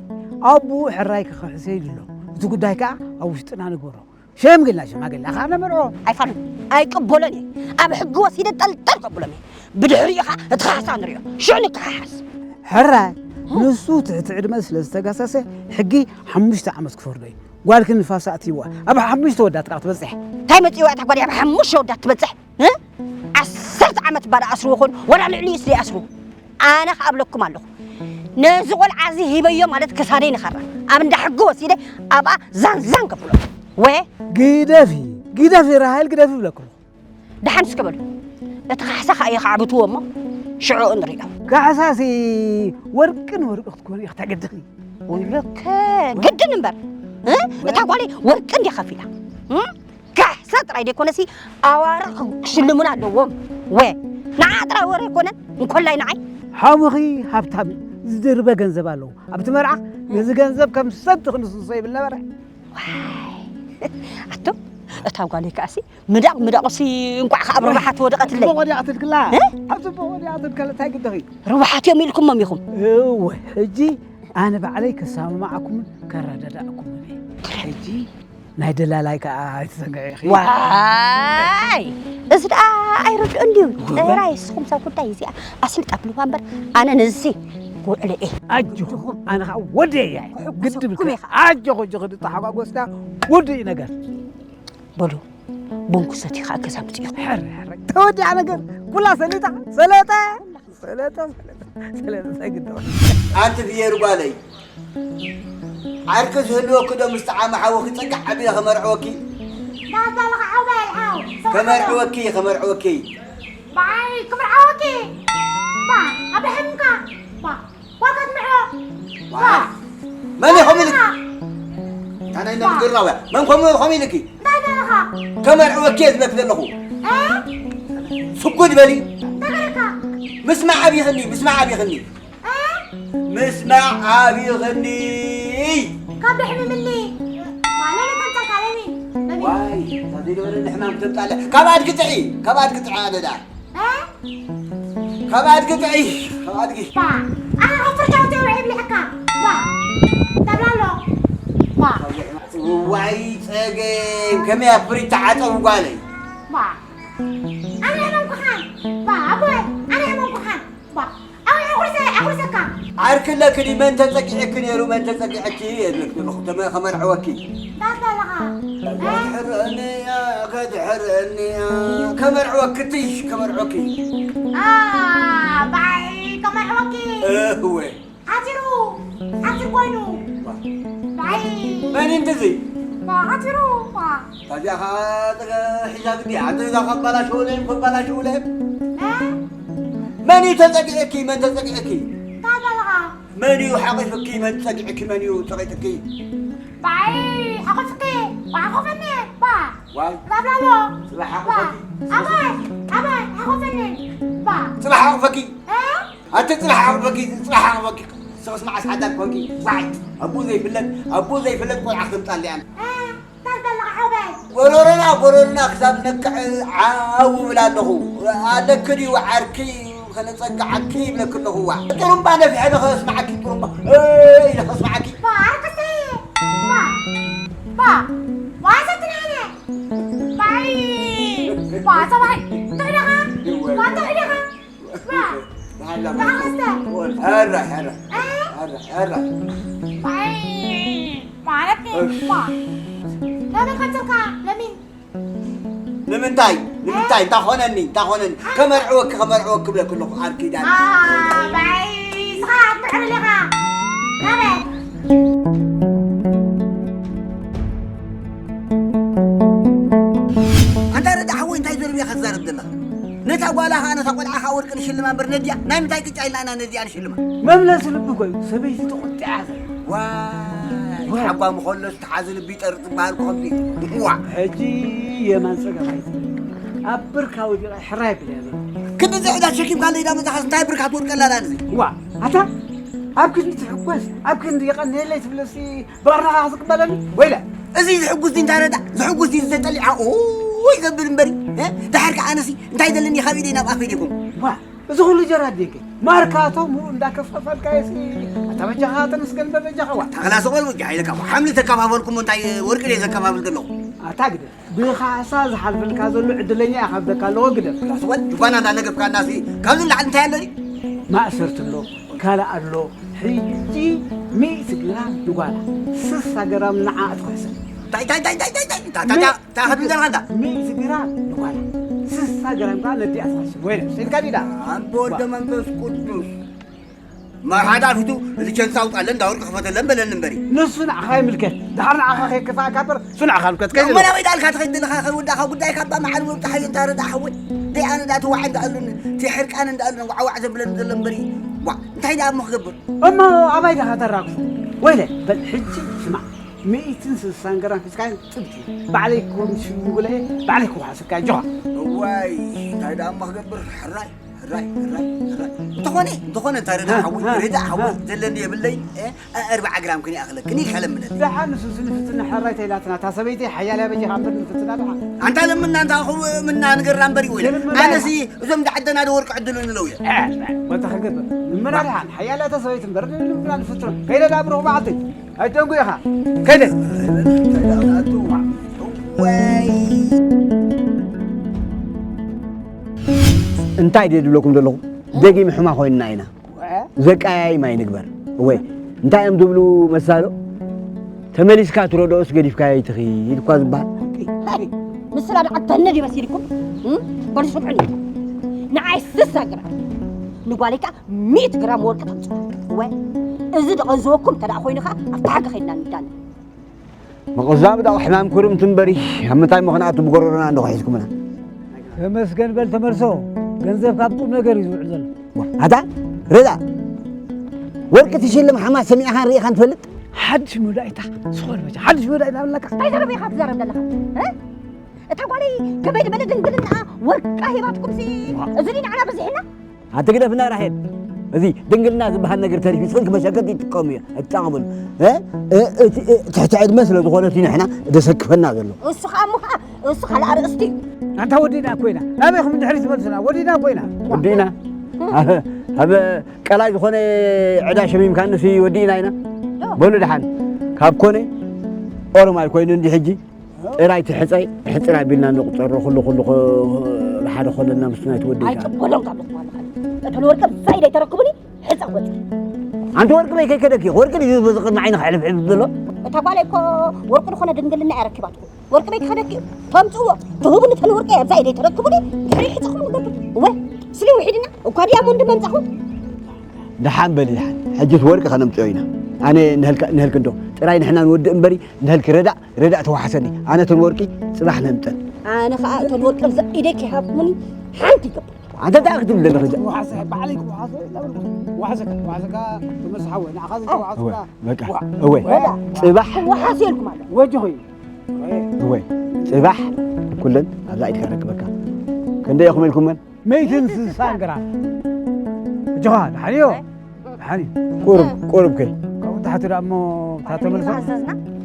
ኣቡኡ ሕራይ ክኽሕሰ ኢሉ ኣሎ። እቲ ጉዳይ ከኣ ኣብ ውሽጥና ንግበሮ። ሸምግልና ሸማግልና ኸኣ ነመርዖ። ኣይፋሉን፣ ኣይቅበሎን እየ። ኣብ ሕጊ ወሲደ ጠልጠል ከብሎም እየ። ብድሕሪኡ ኸኣ እቲ ካሕሳ ንሪኦ። ሽዑ ንከሓሓስ። ሕራይ፣ ንሱ ትሕቲ ዕድመ ስለ ዝተጋሰሰ ሕጊ ሓሙሽተ ዓመት ክፈርዶ እዩ። ጓልኪ ንፋስ ኣእትይዋ። ኣብ ሓሙሽተ ወዳት ከኣ ትበጽሕ። እንታይ መጺእዋ እታ ጓል ኣብ ሓሙሽተ ወዳት ትበጽሕ? እ? ዓሰርተ ዓመት ባዳ ኣስርዎ ኾን ወላ ልዕሊኡስ ደይኣስርዎ። ኣነ ከኣ እብለኩም ኣለኹ። ነዚ ቆልዓ እዚ ሂበዮ ማለት ክሳደይ ንኸራ። ኣብ እንዳ ሕጊ ወሲደ ኣብኣ ዛን ዛን ከብሎ። ወ- ግደፊ፣ ግደፊ ራሄል ግደፊ እብለኩም። ደሓን እስከ በሉ። እቲ ካሕሳ ከኣ ይኸዕብትዎ እሞ ሽዑ ንሪኦ። ካሕሳሲ ወርቂ ንወርቂ ክትኮኒ ኢኺ ተገድኺ። ወይለከ ግድን እምበር። እ? እታ ጓለይ ወርቂ እንድያ ከፊላ። እ? ካሕሳ ጥራይ ደይኮነሲ ኣዋርቕ ክሽልሙና ኣለዎም። ወ ንዓ ጥራይ ወረ ኣይኮነን እንኮላይ ንዓይ። ሓሙኺ ሃብታም እዩ። ዝድርበ ገንዘብ ኣለዎ። ኣብቲ መርዓ ነዚ ገንዘብ ከም ሰቲ ክንስሶ ይብል ነበረ። ዋይ፣ ኣቱም፣ እታ ጓለይ ከኣሲ ምዳቕ ምዳቑሲ እንቋዕ ከኣ ኣብ ርብሓት ወደቐትለይ። ጽቡቕ ወዲቓትልክላ። እ? ኣብ ጽቡቕ ወዲቓትልካ እንታይ ግድኺ? ርብሓት እዮም ኢልኩሞም ኢኹም። እወ፣ ሕጂ ኣነ ባዕለይ ከሰማምዓኩምን ከረዳድኣኩምን እየ። ሕጂ ናይ ደላላይ ከኣ ኣይትዘንግዒ ኢኺ። ዋይ! እዚ ደኣ ኣይርድኦን ድዩ? እወ። ጥራይ ንስኹም ሰብ ጉዳይ እዚኣ ኣስልጣ ብልዋ እምበር ኣነ ነዚ ጉዕለ እየ። ኣጆኹም፣ ኣነ ኸኣ ወደይ እየ። ግድም ክሕጉሰኩም እየ ኸኣ። ኣጆኹ፣ ኣጆኹ፣ ድተሓጓጎስና ውዱእ እዩ ነገር። በሉ፣ ቡን ክሰትዩ ከዓ ገዛ ምፅኡ። ሕር፣ ሕር፣ ተወዲኣ ነገር፣ ኩላ ሰሊጣ፣ ሰለጠ፣ ሰለጠ፣ ሰለጠ፣ ሰለጠ፣ ግዶ። ኣንቲ ፍየር ጓለይ፣ ዓርኪ ዝህልወኪ ዶ ምስ ጠዓመ ሓወኺ ጸግዕ ኣቢለ ከመርዕወኪ? ዳዳልኻ ሓው በል፣ ሓው። ከመርዕወኪ፣ ከመርዕወኪ። ባይ፣ ክምርዓወኪ። ባ፣ ኣብ ሕምካ። ባ፣ ዋጋት ምዕሮ። ዋ። መን ኢኹም ኢልኪ? ታናይ ነግርና ወያ። መን ኮም ኢኹም ኢልኪ? እንታይ ደለኻ? ከመርዕወኪ እየ ዝብለኪ ዘለኹ። እ? ስጉድ በሊ። እንታይ ደለካ? ምስማዕ ኣብይኽኒ፣ ምስማዕ ኣብይኽኒ። እ? ምስማዕ ኣብይኽኒ። ካብ ደሕምምኒ። ባ፣ ለሚ ከምፀልካ፣ ለሚ። ለሚ። ዋይ፣ ካብ ዘይነበረኒ ሕማም ክተምፃለ። ካብ ኣድጊ ጥዒ፣ ካብ ኣድጊ ጥዒ ኣነ ደኣ። እ? ካብ ኣድጊ ጥዒ፣ ካብ ኣድጊ። ባ፣ ኣነ ካብ ፍርጫ ውፅእ ውዒ ብልዕካ። ባ፣ ተብላሎ። ባ። ዋይ ጸገም፣ ከመይ ኣብ ፍሪጅ ተዓጸቡ ጓለይ? ባ፣ ኣነ ሕመምኩኻን። ባ፣ ኣቦይ፣ ኣነ ሕመምኩኻን። ባ፣ ኣው፣ ኣጉርሰ-፣ ኣጉርሰካ። ዓርኪ ኣለኪ ድዩ? መን ተጸጊዕኪ ነይሩ? መን ተጸጊዕኪ? የድልክ ዘለኹ ተመ-፣ ከመርዕወኪ። እንታይ ኣለኻ? ከድሕረኒ እያ፣ ከድሕረኒ እያ። ከመርዕወኪ፣ ትሽ፣ ከመርዕወኪ። ኣ፣ ባይ፣ ከመርዕወኪ። እህወ። ሓጺሩ፣ ሓጺር ኮይኑ። ባ። ባይ። መን እንድዚ? ባ፣ ሓጺሩ፣ ባ። ታዲያ ኸዓ ሒዛ ግዲ፣ ኣንተ እዛ ኸባላሽውለ፣ ኸባላሽውለ። እ? መን እዩ ተጸጊዕኪ? መን ተጸጊዕኪ? እንታይ በልኻ? መን እዩ ሓቒፍኪ? መን ጸጊዕኪ? መን እዩ ጸቒጥኪ? ባይ ሓቑፍኪ፣ ባ ሓቑፈኒ፣ ባ። ዋይ። ላብላሎ። ጽባሕ ባ። ሓቑፈኪ። ኣባይ፣ ኣባይ ሓቑፈኒ፣ ባ። ጽባሕ ሓቑፈኪ። እ? ኣቲ ጽባሕ ሓቑፈኪ፣ ጽባሕ ሓቑፈኪ። ሰብስ መዓስ ሓዳር ኮንኪ? ዋይ። ኣቦ ዘይፍለጥ፣ ኣቦ ዘይፍለጥ ቆልዓ ክትምጻልያን። እ? እንታይ ደለኻ ሓወይ? ጎሮሮና፣ ጎሮሮና ክሳብ ነክዕ ዓው እብል ኣለኹ። ኣለኪ ድዩ ዓርኪ? ከነጸግዓኪ ይብለኪ ኣለኹ። ዋ። ጥሩምባ ነፊሐ ኢለ ከስምዓኪ፣ ጥሩምባ። እይ፣ ኢለ ከስምዓኪ። ባ፣ ዓርክሰይ። ባ። ባ። ባ፣ ሰትናነ። ባይ። ባ፣ ሰብኣይ። ትሕደኻ። ባ፣ ትሕደኻ። ባ። በሃላ በሃላ። ሐራይ፣ ሐራይ። እ? ሐራይ፣ ሐራይ። ባይ። ማለት እሺ። ባ። ለምን ቀንጽልካ? ለምን? ንምንታይ? ንምንታይ? እንታይ ኾነኒ? እንታይ ኾነኒ? ከመርዕወኪ፣ ከመርዕወኪ እብለኪ ኣለኹ፣ ዓርኪ ዳኒ። ኣ፣ ባይ፣ ንስኻ ክትምዕብል ኢኻ። ናበይ? ኣንታ ረዳ ሓወይ፣ እንታይ ዘረባ ኢኻ ትዛረብ ዘለኻ? ነታ ጓላ ኸኣ፣ ነታ ቆልዓ ኸኣ ወርቂ ንሽልማ እምበር ነዲኣ፣ ናይ ምንታይ ቅጫ ኢልና ኢና ነዲኣ ንሽልማ? መምለሲ ልቢ ኮይኑ፣ ሰበይቲ ተቖጢዓ ዘላ። ዋይ፣ ዋይ። ሓጓ ምኸሎስ ተሓዚ ልቢ ይጠርጥ ዝበሃል እኮ ከምዚ እዩ። ዋ። ሕጂ የማን ጸጋም ኣይትበል። ኣብ ብርካ ወዲቐ ሕራይ ብለያ ዘሎ። ክንዲ ዝዕዳ ተሸኪምካ ለይዳ መጻኻስ እንታይ ብርካ ትወድቀላ ኣላ ነዚ? ዋ፣ ኣታ ኣብ ክንዲ ትሕጎስ፣ ኣብ ክንዲ የቐንየለይ ትብለሲ ብቐርንኻ ክትቅበለኒ? ወይለ። እዚ ዝሕጉስ ድዩ እንታይ ረዳ? ዝሕጉስ ድዩ ዘጠሊዓ? ኦይ ዘብል እምበሪ። እ? ደሓር ከኣ ኣነሲ እንታይ ዘለኒ ካብ ኢደይ ናብኣ ከይደ ይኹን? ዋ፣ እዚ ኩሉ ጀራዲንከ ማርካቶ ሙሉእ እንዳከፋፈልካዮሲ፣ ኣታ በጃኻ ተመስገን በበጃኻ። ዋ፣ ተኽላ ሰቆል ወጃ ኢለካ፣ ሓምሊ ተከፋፈልኩሞ እንታይ ወርቂ ድየ ዘከፋፍል ዘለኹ? ኣታ ግደ፣ ብኻሳ ዝሓልፈልካ ዘሎ ዕድለኛ ኢኻ፣ ኣብደካ ኣለዎ ግደ። ተኽላ ሰቆል፣ ጅጓና እንዳነገፍካናሲ፣ ካብዚ ንላዕሊ እንታይ ኣሎ ድዩ? ማእሰርቲ ኣሎ፣ ካልእ ኣሎ። ሕጂ ሚእቲ ግራም ንጓላ፣ ስሳ ግራም ንዓ ትኽሕሰብ። ታይ፣ ታይ፣ ታይ፣ ታይ፣ ታይ፣ ታይ፣ ታ፣ ታ፣ ታ፣ ታ፣ ኸዱ ዘርኻ እንታ? ሚእቲ ግራም ንጓላ፣ ስሳ ግራም ከኣ ነዲኣ ትኽሕሰብ። ወይለ፣ ሰይድካ ዲዳ? ኣንተ ወልደ መንፈስ ቅዱስ። መርሓ ዳፊቱ፣ እዚ ቸንሳ ኣውጣለን፣ እንዳ ወርቂ ክፈተለን በለኒ እምበሪ። ንሱ ንዓኻ ይምልከት። ድሓር ንዓኻ ከይከፋእካ እምበር፣ ንሱ ንዓኻ ይምልከት። ከይዱ። እሞ ናበይ ዳልካ ትኸይድ ዘለኻ? ከይወዳእኻ ጉዳይካ እባ መዓር ምብጣሕ እዩ እንታ ረዳ ሓወይ። ደይ ኣነ ዳ ተዋዕ እንዳ ኣሉኒ፣ እቲ ሕርቃን እንዳ ኣሉኒ፣ ዋዕዋዕ ዘብለኒ ዘሎ እምበሪ። ዋ፣ እንታይ ደኣ እሞ ክገብር? እሞ ኣባይ ዲኻ ተራግፎ? ወይለ፣ በል ሕጂ ስማዕ፣ ሚእትን ስሳን ግራም ሒዝካዮ ጥብቲ። ባዕለይ ክወም ሽጉለ፣ ባዕለይ ክውሓሰካ ጆኻ። እዋይ፣ እንታይ ደኣ እሞ ክገብር? ሕራይ፣ ሕራይ፣ ሕራይ፣ ሕራይ። እንተኾነ፣ እንተኾነ እንታይ ረዳ ሓወይ፣ ረዳ ሓወይ፣ ዘለኒ የብለይ፣ እ፣ ኣርብዓ ግራም ክን ይኣኽለክን ኢልካ ለምነኒ። ደሓን ንሱ ንፍትና ሕራይ ተይላትና፣ እታ ሰበይቲ ሓያል ያበጀኻ እምበር ንፍትና ደሓን። ኣንታ ለምና፣ እንታ ኹ ምና ንገርና እምበር ይወይለ። ለምና ኣነሲ እዞም ደዓደና ዶ ወርቂ ዕድሉን ኣለውዮ። እ፣ ወታ ክገብር። ንምና ደሓን፣ ሓያል እታ ሰበይቲ እምበር ንምና ንፍትኖ። ከይደ ዳብሮ ባዕተይ። ኣይደንጉ ኢኻ። ከይደ። ወይ። እንታይ ድየ ድብለኩም ዘለኹ? ደጊም ሕማ ኮይንና ኢና። ዘቀያይም ኣይንግበር። ወይ፣ እንታይ እዮም ዝብሉ መሳሎ? ተመሊስካ ትረድኦስ ገዲፍካዮ ኣይትኺድ እኳ ዝበሃል። ንስላ ንዓተነ ድዩ መሲልኩም? እም? በሉ ስምዑኒ። ንዓይ ስሳ ግራም፣ ንጓለይ ከኣ ሚእቲ ግራም ወርቂ ተምጽኡ። እወ፣ እዚ ደቐንዝወኩም እንተ ደኣ ኮይኑ ከኣ ኣብቲ ሓቂ ከይድና ንዳነ። ምቕዛም ዳኣ ሕማም ኩርምቲ እምበሪ፣ ኣብ ምንታይ ምኽንያቱ ብጎረሮና እንዲኹ ሒዝኩምና? ተመስገን በል ተመልሶ፣ ገንዘብ ካብ ቁም ነገር እዩ ዝውዕል ዘሎ። ዋ፣ ኣታ ርዳ፣ ወርቂ ትሽልም ሓማት ሰሚዕኻን ርኢኻን ትፈልጥ? ሓድሽ መወዳእታ፣ ዝኾነ መቸ ሓድሽ መወዳእታ ኣለካ። እንታይ ዘረባ ኢኻ ትዛረብ ዘለኻ? እ? እታ ጓለይ ከመይ ዝበለ ድንግልና ወርቃ ሂባትኩምሲ፣ እዚ ድዩ ንዓና በዚሕና? ኣቲ ግደፍና ራሄል፣ እዚ ድንግልና ዝበሃል ነገር ተሪፉ፣ ንስኽን ክመሸከት ይጥቀሙ እየ፣ እጣቕምሉ። እ? እ፣ እቲ፣ እ፣ ትሕቲ ዕድመ ስለ ዝኾነ እቲ ንሕና ደሰክፈና ዘሎ። እሱ ኸኣ እሞ ኸኣ፣ እሱ ካልእ ኣርእስቲ እዩ። ኣንታ ወዲእና እኮ ኢና። ናበይኹም እንድሕሪ ትመልሱና? ወዲእና እኮ ኢና። ወዲእና? ኣብ፣ ኣብ ቀላይ ዝኾነ ዕዳ ሸሚምካንሲ ወዲእና ኢና። ዶ? በሉ ደሓን። ካብ ኮነ ኦሮማይ ኮይኑ እንዲ ሕጂ ጥራይ ትሕጸ፣ ሕጽር ኣቢልና ንቁጸሮ፣ ኩሉ፣ ኩሉ ኸ-፣ ሓደ ኾለና ምስ ናይ ትወደይ ከኣ። ኣይቅበሎን ካብ ልኹም ኣለኻ። እተን ወርቂ ብዛይድ ኣይተረክቡኒ፣ ሕጸ ወርቂ። ኣንቲ ወርቂ በይ ከይከደኪ፣ ወርቂ ድዩ በዚ ቅድሚ ዓይንኻ ሕልፍሕፍ ዝብሎ? እታ ጓለይ እኮ ወርቂ ዝኾነ ድንግልና እያ ረኪባትኩም። ወርቂ በይ ክኸደኪ፣ ተምጽእዎ፣ ትህቡኒ እተን ወርቂ እያ ብዛይድ ኣይተረክቡኒ፣ ድሕሪ ሕጸኹም ንገብር። እወ፣ ስሊ ውሒድና፣ እኳ ዲያሞንድ መምጻኹም። ደሓን በሊ፣ ደሓን። ሕጂስ ወርቂ ከነምጽኦ ኢና። ኣነ ንህልካ-፣ ንህልክ እንዶ፣ ጥራይ ንሕና ንወድእ እምበሪ፣ ንህልክ ረዳእ ረዳእ ተዋሓሰኒ። ኣነ እተን ወርቂ ጽባሕ ነምጸን። ኣነ ኸኣ እተን ወርቂ ኣብዛ ኢደይ ከይሃብኩምኒ ሓንቲ ይገብር። ኣንተ እንታይ ክትብል ዘለኺ? ዋሓሰ፣ ባዕለይ ክዋሓሶ እናበልኩ። ዋሓሰካ፣ ዋሓሰካ፣ ትመርሲ ሓወይ፣ ንዓኻ እወ፣ ዘይተዋሓሱካ። በቃ፣ ዋ። እወ። ወዳ። ጽባሕ። ክዋሓስ ኢልኩም ኣሎ። ወጅኺ። እወ። ጽባሕ ኩለን ኣብዛ ኢድካ ረክበካ። ክንደይ ኢኹም ኢልኩመን? መይትን ስሳን ግራም። እጆኻ፣ ደሓን እዩ። ደሓን እዩ። ቁሩብ፣ ቁሩብ ከይ። ካብኡ ታሕቲ ደኣ እሞ እታ ተመልሶ።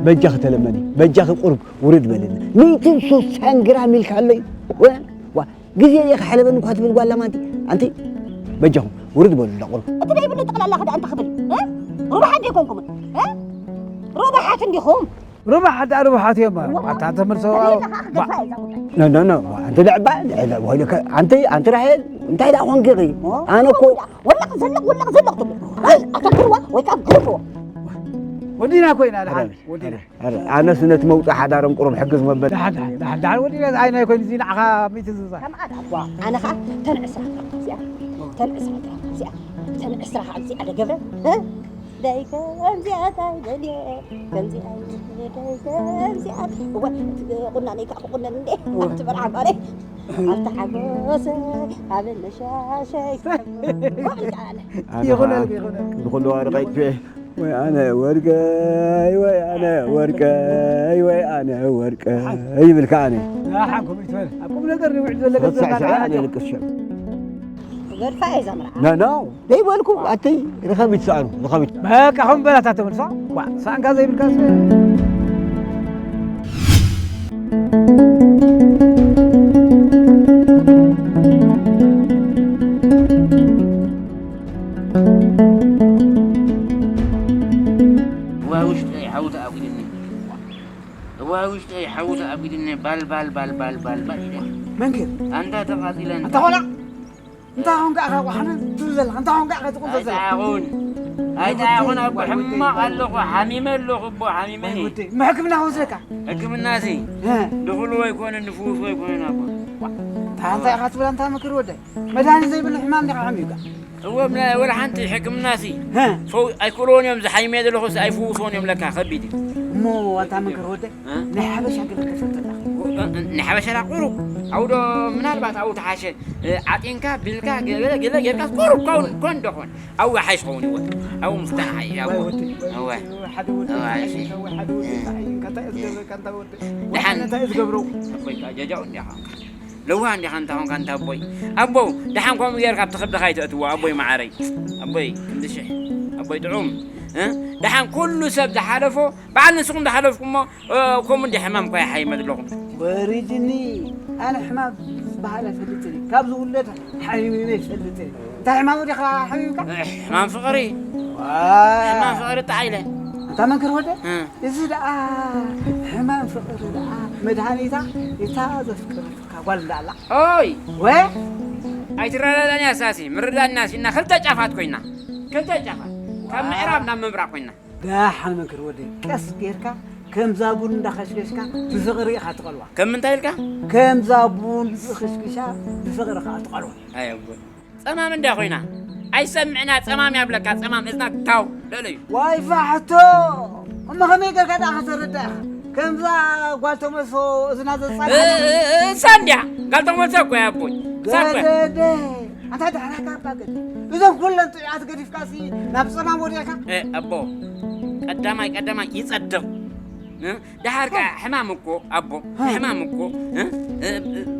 በጃኺ ተለመኒ፣ በጃኺ ቁሩብ ውርድ በልኒ። መይትን ስሳን ግራም ኢልካ ኣሎ እዩ። ወ-፣ ዋ፣ ግዜ እየ ክሓለበኒ እኳ ትብል ጓል ለማንቲ። ኣንቲ፣ በጃኹም ውርድ በሉ እንዳ ቁሩብ። እቲ ደይብሉ ጠቕላላ ክዳ እንተ ክብል፣ እ? ርቡሓት ደይኮንኩምን፣ እ? ርቡሓት እንዲኹም። ርቡሓት ደኣ ርቡሓት እዮም። ዋ። ኣታ ተመልሶ። ተሪርካ ከኣ ክገድፋ እየ እዛ ጉዳይ። ኖ፣ ኖ፣ ኖ። ኣንቲ ደዕባ፣ ደዕባ፣ ወይለከ፣ ኣንቲ፣ ኣንቲ ራሄል፣ እንታይ ደኣ ኾንኪ ኢኺ? ኦ፣ ኣነ እኮ ወላ፣ ወላ ዘለቕ፣ ወላ ዘለቕ ትብሉ። ኣይ፣ ኣተክርዋ ወይ ከኣ ግርፍዎ። ወዲና እኮ ኢና፣ ደሓን፣ ኣረ፣ ወዲና። ኣረ፣ ኣነስ ነቲ መውጽኢ ሓዳሮም ቁሩብ ሕግዝ መበል። ደሓን፣ ደሓን፣ ደሓን፣ ደሓን፣ ወዲና። ኣይ፣ ናይ ኮይኑ፣ እዚ ንዓኻ ሚእቲ ዝዛ። ከምኣ ደኣ፣ ዋ፣ ኣነ ኸኣ ተን ዕስራ እዚኣ፣ ተን ዕስራ እዚኣ፣ ተን ዕስራ ኸኣ እዚኣ ደገብረ፣ እ? ደይ ከምዚኣ እንታይ ደልየ፣ ከምዚኣ ደይ ከምዚኣ። እወ፣ እቲ ቁናነይ ከዓ ክቁነን እንዴ፣ እወ። ኣብቲ መርዓ ጓለይ፣ ኣብቲ ሓጎሰይ፣ ኣብ ነሻሸይ። ከምኡ ኢልካ ኣነ። ኣነ ይኹነልክ፣ ከዓ ይኹነልክ። ዝኹሉ ወርቂ ኣይጥፍኤ። ወይ ኣነ ወርቀይ፣ ወይ ኣነ ወርቀይ፣ ወይ ኣነ ወርቀይ ይብል ከዓ ኣነ። ንሓንኩም ይትበል። ኣብ ቁም ነገር ንውዕል ዘሎ ገንዘብ ረሳዕ ሰብኣይ ኣነ ኣላቸው። ልቅስ ሸም። ገድፋ እየ ዘምርዓ። ኖ፣ ኖ። ደይበልኩ፣ ኣተይ፣ ርኸብ ይትሰኣኑ፣ ርኸብ ይት-፣ በቃ፣ ከም በላታ ተመልሶ። ዋ፣ ሳንካ ዘይብልካ ስ-፣ እዋ ውሽጠይ ሓዊ ተኣጒድኒ። እዋ ውሽጠይ ሓዊ ተኣጒድኒ። ባል፣ ባል፣ ባል፣ ባል፣ ባል፣ ባል ኢለ። መንክር? ኣንታ ተቓጺለ ኣንታ። ኣንታ ቆልዓ? እንታይ ኾንካ ኢኻ ዋሕነ ትብል ዘለኻ? እንታይ ኾንካ ኢኻ ትቕንዘ ዘለኻ? ኣይጠዓኹን። ኣይጠዓኹን፣ ኣቦ፣ ሕማቕ ኣለኹ፣ ሓሚመ ኣለኹ፣ ኣቦ፣ ሓሚመ። ወይ ወደይ፣ እሞ ሕክምና ክወስደካ? ሕክምናሲ? እ። ድኹሉ ኣይኮነን፣ ንፍውስ ኣይኮነን፣ ኣቦ። እንታይ ኢኻ ትብል ኣንታ መክር ወደይ? መድሃኒት ዘይብሉ ሕማም ዲኻ ሓሚምካ? እወ፣ ምና-፣ ወላ ሓንቲ ሕክምናሲ። እ። ፈው-፣ ኣይክእልዎን እዮም፣ ዝሓይመ ዘለኹስ ኣይፍውስዎን እዮም ለካ፣ ከቢድ እዩ። እሞ ኣንታ መክር ወደይ? እ? ናይ ሓበሻ ገለ ተፈልጠና። እ፣ እ፣ ናይ ሓበሻ ቁሩብ። ኣብኡ ዶ ምናልባት ኣብኡ ተሓሸ፣ እ፣ ዓጢንካ፣ ቢልካ፣ ገለ፣ ገለ ጌርካ ቁሩብ ኮን፣ ኮን ዶ ኾን። ኣብኡ ይሓይሽ ኸውን ይወት። ኣብኡ ምፍታን ሓይ፣ ኣብኡ። ወይ ወዲ፣ ወይ እወ። ወዲ፣ ሓደ ወዲ፣ እወ፣ እሺ። ወይ ሓደ ወዲ፣ እ። እንታይ እዩ? እንታይ እዩ ዝገብረካ፣ እንታይ ወዲ? ደሓን። እንታይ እዩ ዝገብረው? ኣቦይ፣ ጃጃው እንዲኻ። ለዋህ እንዲኻ፣ እንታይ ኾንካ፣ እንታይ ኣቦይ? ኣቦ፣ ደሓን ከምኡ ጌርካ ኣብቲ ከብድኻ ኣይተእትዎ፣ ኣቦይ መዓረይ። ኣቦይ፣ ክንዲ ሽሕ። ኣቦይ ጥዑም። እ? ደሓን ኩሉ ሰብ ዝሓለፎ፣ በዓል ንስኹም ዝሓለፍኩሞ እ፣ ከምኡ እንዲ ሕማም እኳ ይሓይመ ኣለኹም። ወሪድኒ፣ ኣነ ሕማም ዝበሃል ኣይፈልጥን እየ። ካብ ዝውለድ ሓሚመ ኣይፈልጥን እየ። እንታይ ሕማም ዲኻ ሓሚምካ? እ፣ ሕማም ፍቕሪ። ዋይ። ሕማም ፍቕሪ ጥዓይ ኢለ። ኣንታ መንክር ወደ፣ እ። እዚ ደኣ ሕማም ፍቕሪ ደኣ መድሃኒታ እታ ዘፍቅረትካ ጓል እንዳ ኣላ። ኦይ! ወ? ኣይትረዳዳእን እያ ሳሲ፣ ምርዳእና ሲና ክልተ ጫፋት ኮይና። ክልተ ጫፋት። ካብ ምዕራብ ናብ ምብራቕ ኮይና። ደሓን መንክር ወደይ፣ ቀስ ጌርካ ከምዛ ቡን እንዳኸሽከሽካ ብፍቕሪ ኢኻ ትቐልዋ። ከም ምንታይ ኢልካ? ከምዛ ቡን ዝኽሽክሻ ብፍቕሪ ኸዓ ትቐልዋ። ኣይ ኣቦይ፣ ጸማም እንዳ ኮይና ኣይሰምዕና፣ ጸማም ያብለካ፣ ጸማም እዝና ካው ልእለዩ። ዋይ ፋሕቶ! እሞ ከመይ ጌርካ ደኣ ከተረዳ ኢኻ? ከምዛ ጓል ተመልሶ እዝና ዘጻንሓ እ-፣ እ-፣ እሳ እንድያ ጓል ተመልሶ እኮ እያ ኣቦይ። እሳ እኮ እያ። ገደደ! ኣንታ ድሕረካ እባ ገደ። እዞም ኩለን ጥዑያት ገዲፍካሲ ናብ ጸማም ወዲቕካ? እ፣ ኣቦ፣ ቀዳማይ ቀዳማይ ይጸድቕ። እ? ደሓር ከኣ ሕማም እኮ ኣቦ፣ እ። ሕማም እኮ፣ እ? እ፣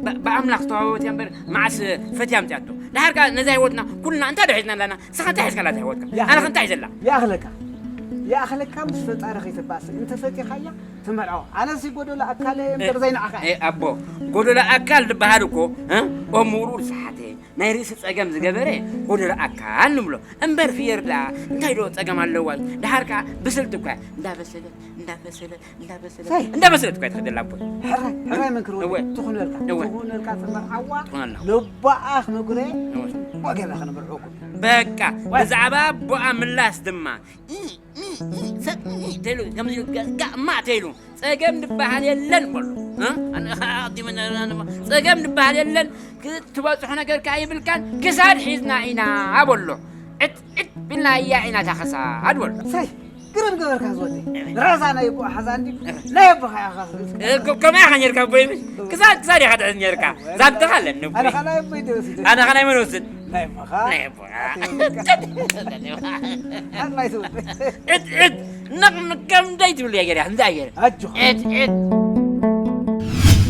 ብ-፣ ብኣምላኽ ዝተዋህበት እያ እምበር መዓስ ፈትያ ኣምጺኣቶ? ደሓር ከኣ ነዛ ህይወትና ኩልና እንታይ ዶ ሒዝና ኣለና? ንስኻ እንታይ ሒዝካ ኣላ እዛ ህይወትካ? ኣነ ከ እንታይ ሒዘላ? ይኣኽለካ። ይኣኽለካ ምስ ፈጣሪ ከይትባእስ። እንተፈቲኻያ ትመርዖ። ኣነሲ ጎደሎ ኣካለ እምበር እ፣ ዘይንዓኻ እየ። እ፣ ኣቦ፣ ጎደሎ ኣካል ዝበሃል እኮ፣ እ? ኦም ምውርውር ዝሓተ፣ ናይ ርእሲ ጸገም ዝገበረ ጎደሎ ኣካል ንብሎ። እምበር ፍየር ደኣ እንታይ ዶ ጸገም ኣለዋ? ደሓር ከኣ ብስልቲ እኳ እንዳበሰለት፣ እንዳበሰለት፣ እንዳበሰለት፣ ሳይ። እንዳበሰለት እኳ ትኸደላ ኣቦይ። ሕራይ፣ ሕራይ መንክር ወዲ። እወ። ትኹነልካ፣ እወ። ትኹነልካ ትመርዓዋ። ትኹነላ። ልባኣ ክነግረ እወ። ወገና ክንምርዖኩም። በቃ፣ ወ። ብዛዕባ ኣቦኣ ምላስ ድማ፣ ኢ፣ ኢ፣ ኢ፣ ሰብ፣ ኢ፣ ተይሉ፣ ከምዚ ኢሉ፣ ጋ፣ ጋ፣ ማ ተይሉ፣ ጸገም ዝበሃል የለን በሎ። እ? ኣነ ኸኣ ኣቐዲመ ነ-፣ ነ-፣ ነ-፣ ጸገም ዝበሃል የለን፣ ክትበጽሖ ነገር ከኣ ይብልካን፣ ክሳድ ሒዝና ኢና በሎ። ዕት፣ ዕት ቢልና እያ ኢና እታ ክሳድ በሎ። ሳይ፣ ግርም ገበርካ ዝወደይ። ራእሳ ናይ ኣቦኣ ሓዛ እንዲ፣ ናይ ኣቦኻ ኢኻ። እ፣ ከ-፣ ከምኡ ኢኻ ነርካ ኣቦይ፣ ምሽ? ክሳድ፣ ክሳድ ኢኻ ትሕዝ ነርካ። ዛንታኻ ኣለኒ ኣነ ኣቦይ። ኸኣ ናይ ኣቦይ ዶ ወስደ? ኣነ ኸኣ ናይ መን ወስድ? ናይ ኣቦኻ። ናይ ኣቦኻ። ኣይ፣ ናይ ትውልድ። እት፣ እት፣ ነቕ፣ ነቕ፣ ከም እንታይ ትብል እያ ገይራ፣ እንታይ ገይራ? ኣጆኻ። እት፣ እት።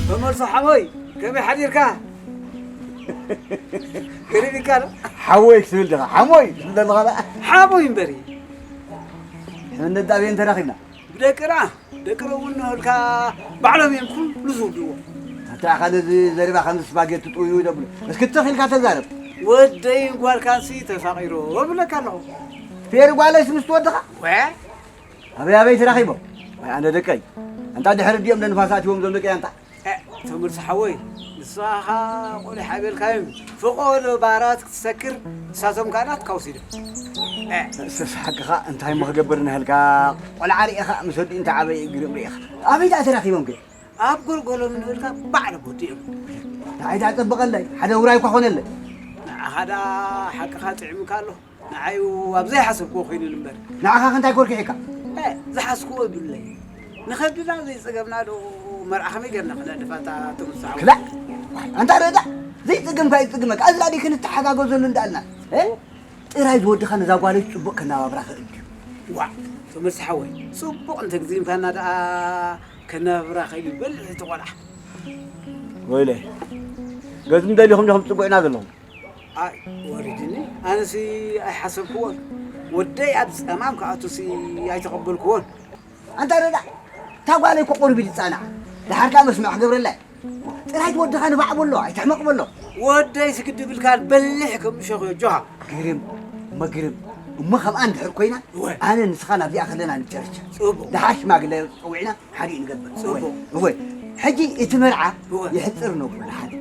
ተመልሶ ሓወይ፣ ከመይ ሓዲርካ? ገሪም ኢልካ ዶ? ሓወይ ክትብል ዲኻ? ሓሞይ ክትብል ዘለኻ ደኣ? ሓሞይ እምበሪ። ሕምነት ጣብየን ተራኺብና። ብደቅና፣ ደቅና እውን ንህልካ ባዕሎም እዮም ኩሉ ዝውድዎ። ኣታ ኣኻ ነዚ ዘረባ ከምዚ ስፓጌቲ ጥውዩ ይደብሉ። እስኪ ትኽ ኢልካ ተዛረብ። ወደይን ጓልካንሲ ተፋቒሮም እብለካ ኣለኹ። ፌሪ ጓለይስ ምስቲ ወድኻ? ወ? ኣበይ ኣበይ ተራኺቦም? ዋይ ኣነ ደቀይ። ኣንታ ድሕሪ ድዮም ነንፋስ ኣትዮም ዞም ደቀይ ኣንታ? እ፣ ተመልሶ ሓወይ፣ ንስኻ ኸኣ ቆሊሕ ኣቤልካዮም። ፈቐዶ ባራት ክትሰክር፣ ንሳቶም ከኣ ናትካ ወሲዶም። እ። እሰስ ሓቅኻ እንታይ እሞ ክገብር ንህልካ? ቆልዓ ርኢኻ ምስ ወዲ እንታይ ዓበየ ግርም ርኢኻ። ኣበይ ደኣ ተራኺቦም ከ? ኣብ ጎልጎሎም ንህልካ ባዕሎም ወዲኦም። ንዓይ ደኣ ጸበቐለይ፣ ሓደ ውራይ እኳ ኾነለይ። ንዓኻ ደኣ ሓቅኻ ጥዕምካ ኣሎ። ንዓዩ ኣብ ዘይሓሰብክዎ ኮይኑኒ እምበር። ንዓኻ ከ እንታይ ኮርኪሒካ? እ፣ ዝሓስክዎ ይብለይ። ንኸብድና ዘይጸገምና ዶ መርዓ ከመይ ጌርና ክነሕልፋ እታ ትምሳሕ? ክላ፣ ኣንታ ረዳ፣ ዘይጸገምካ ይጸገመካ። ኣዝላ ዲ ክንተሓጋገዘሉ እንዳልና። እ? ጥራይ ዝወድኻ ነዛ ጓለይ ጽቡቕ ከናባብራ ክእል ድዩ? ዋዕ፣ ትምሳሕ ወይ። ጽቡቕ እንተግዚምካና ደኣ ከናባብራ ከይበልዕ እቲ ቆልዓ። ወይለይ፣ ገዝም ደሊኹም ዲኹም ትጽጉዑና ዘለኹም? ኣይ፣ ወሪድኒ። ኣነሲ ኣይሓሰብክዎን። ወደይ ኣብ ጸማም ክኣቱሲ ኣይተቐበልክዎን። ኣንታ ረዳ፣ እታ ጓለይ እኮ ቁሩብ ኢሉ ጻንዓ። ደሓር ከኣ መስምዕ ክገብረላ እየ። ጥራይ ወድኻ ንባዕ በሎ፣ ኣይትሕመቕ በሎ። ወደይሲ ግዲ ብልካን በሊሕ ከም እሾኽ እዩ ኣጆኻ። ግርም፣ መግርም። እሞ ከምኣ እንድሕር ኮይና፣ እወ። ኣነ ንስኻ ናብዚኣ ከለና ንቸርቸር። ጽቡቕ። ደሓር ሽማግለ ጸዊዕና ሓዲኡ ንገብር። ጽቡቕ። እወ፣ እወ። ሕጂ እቲ መርዓ እወ። ይሕጽር ነብሎ ሓደ።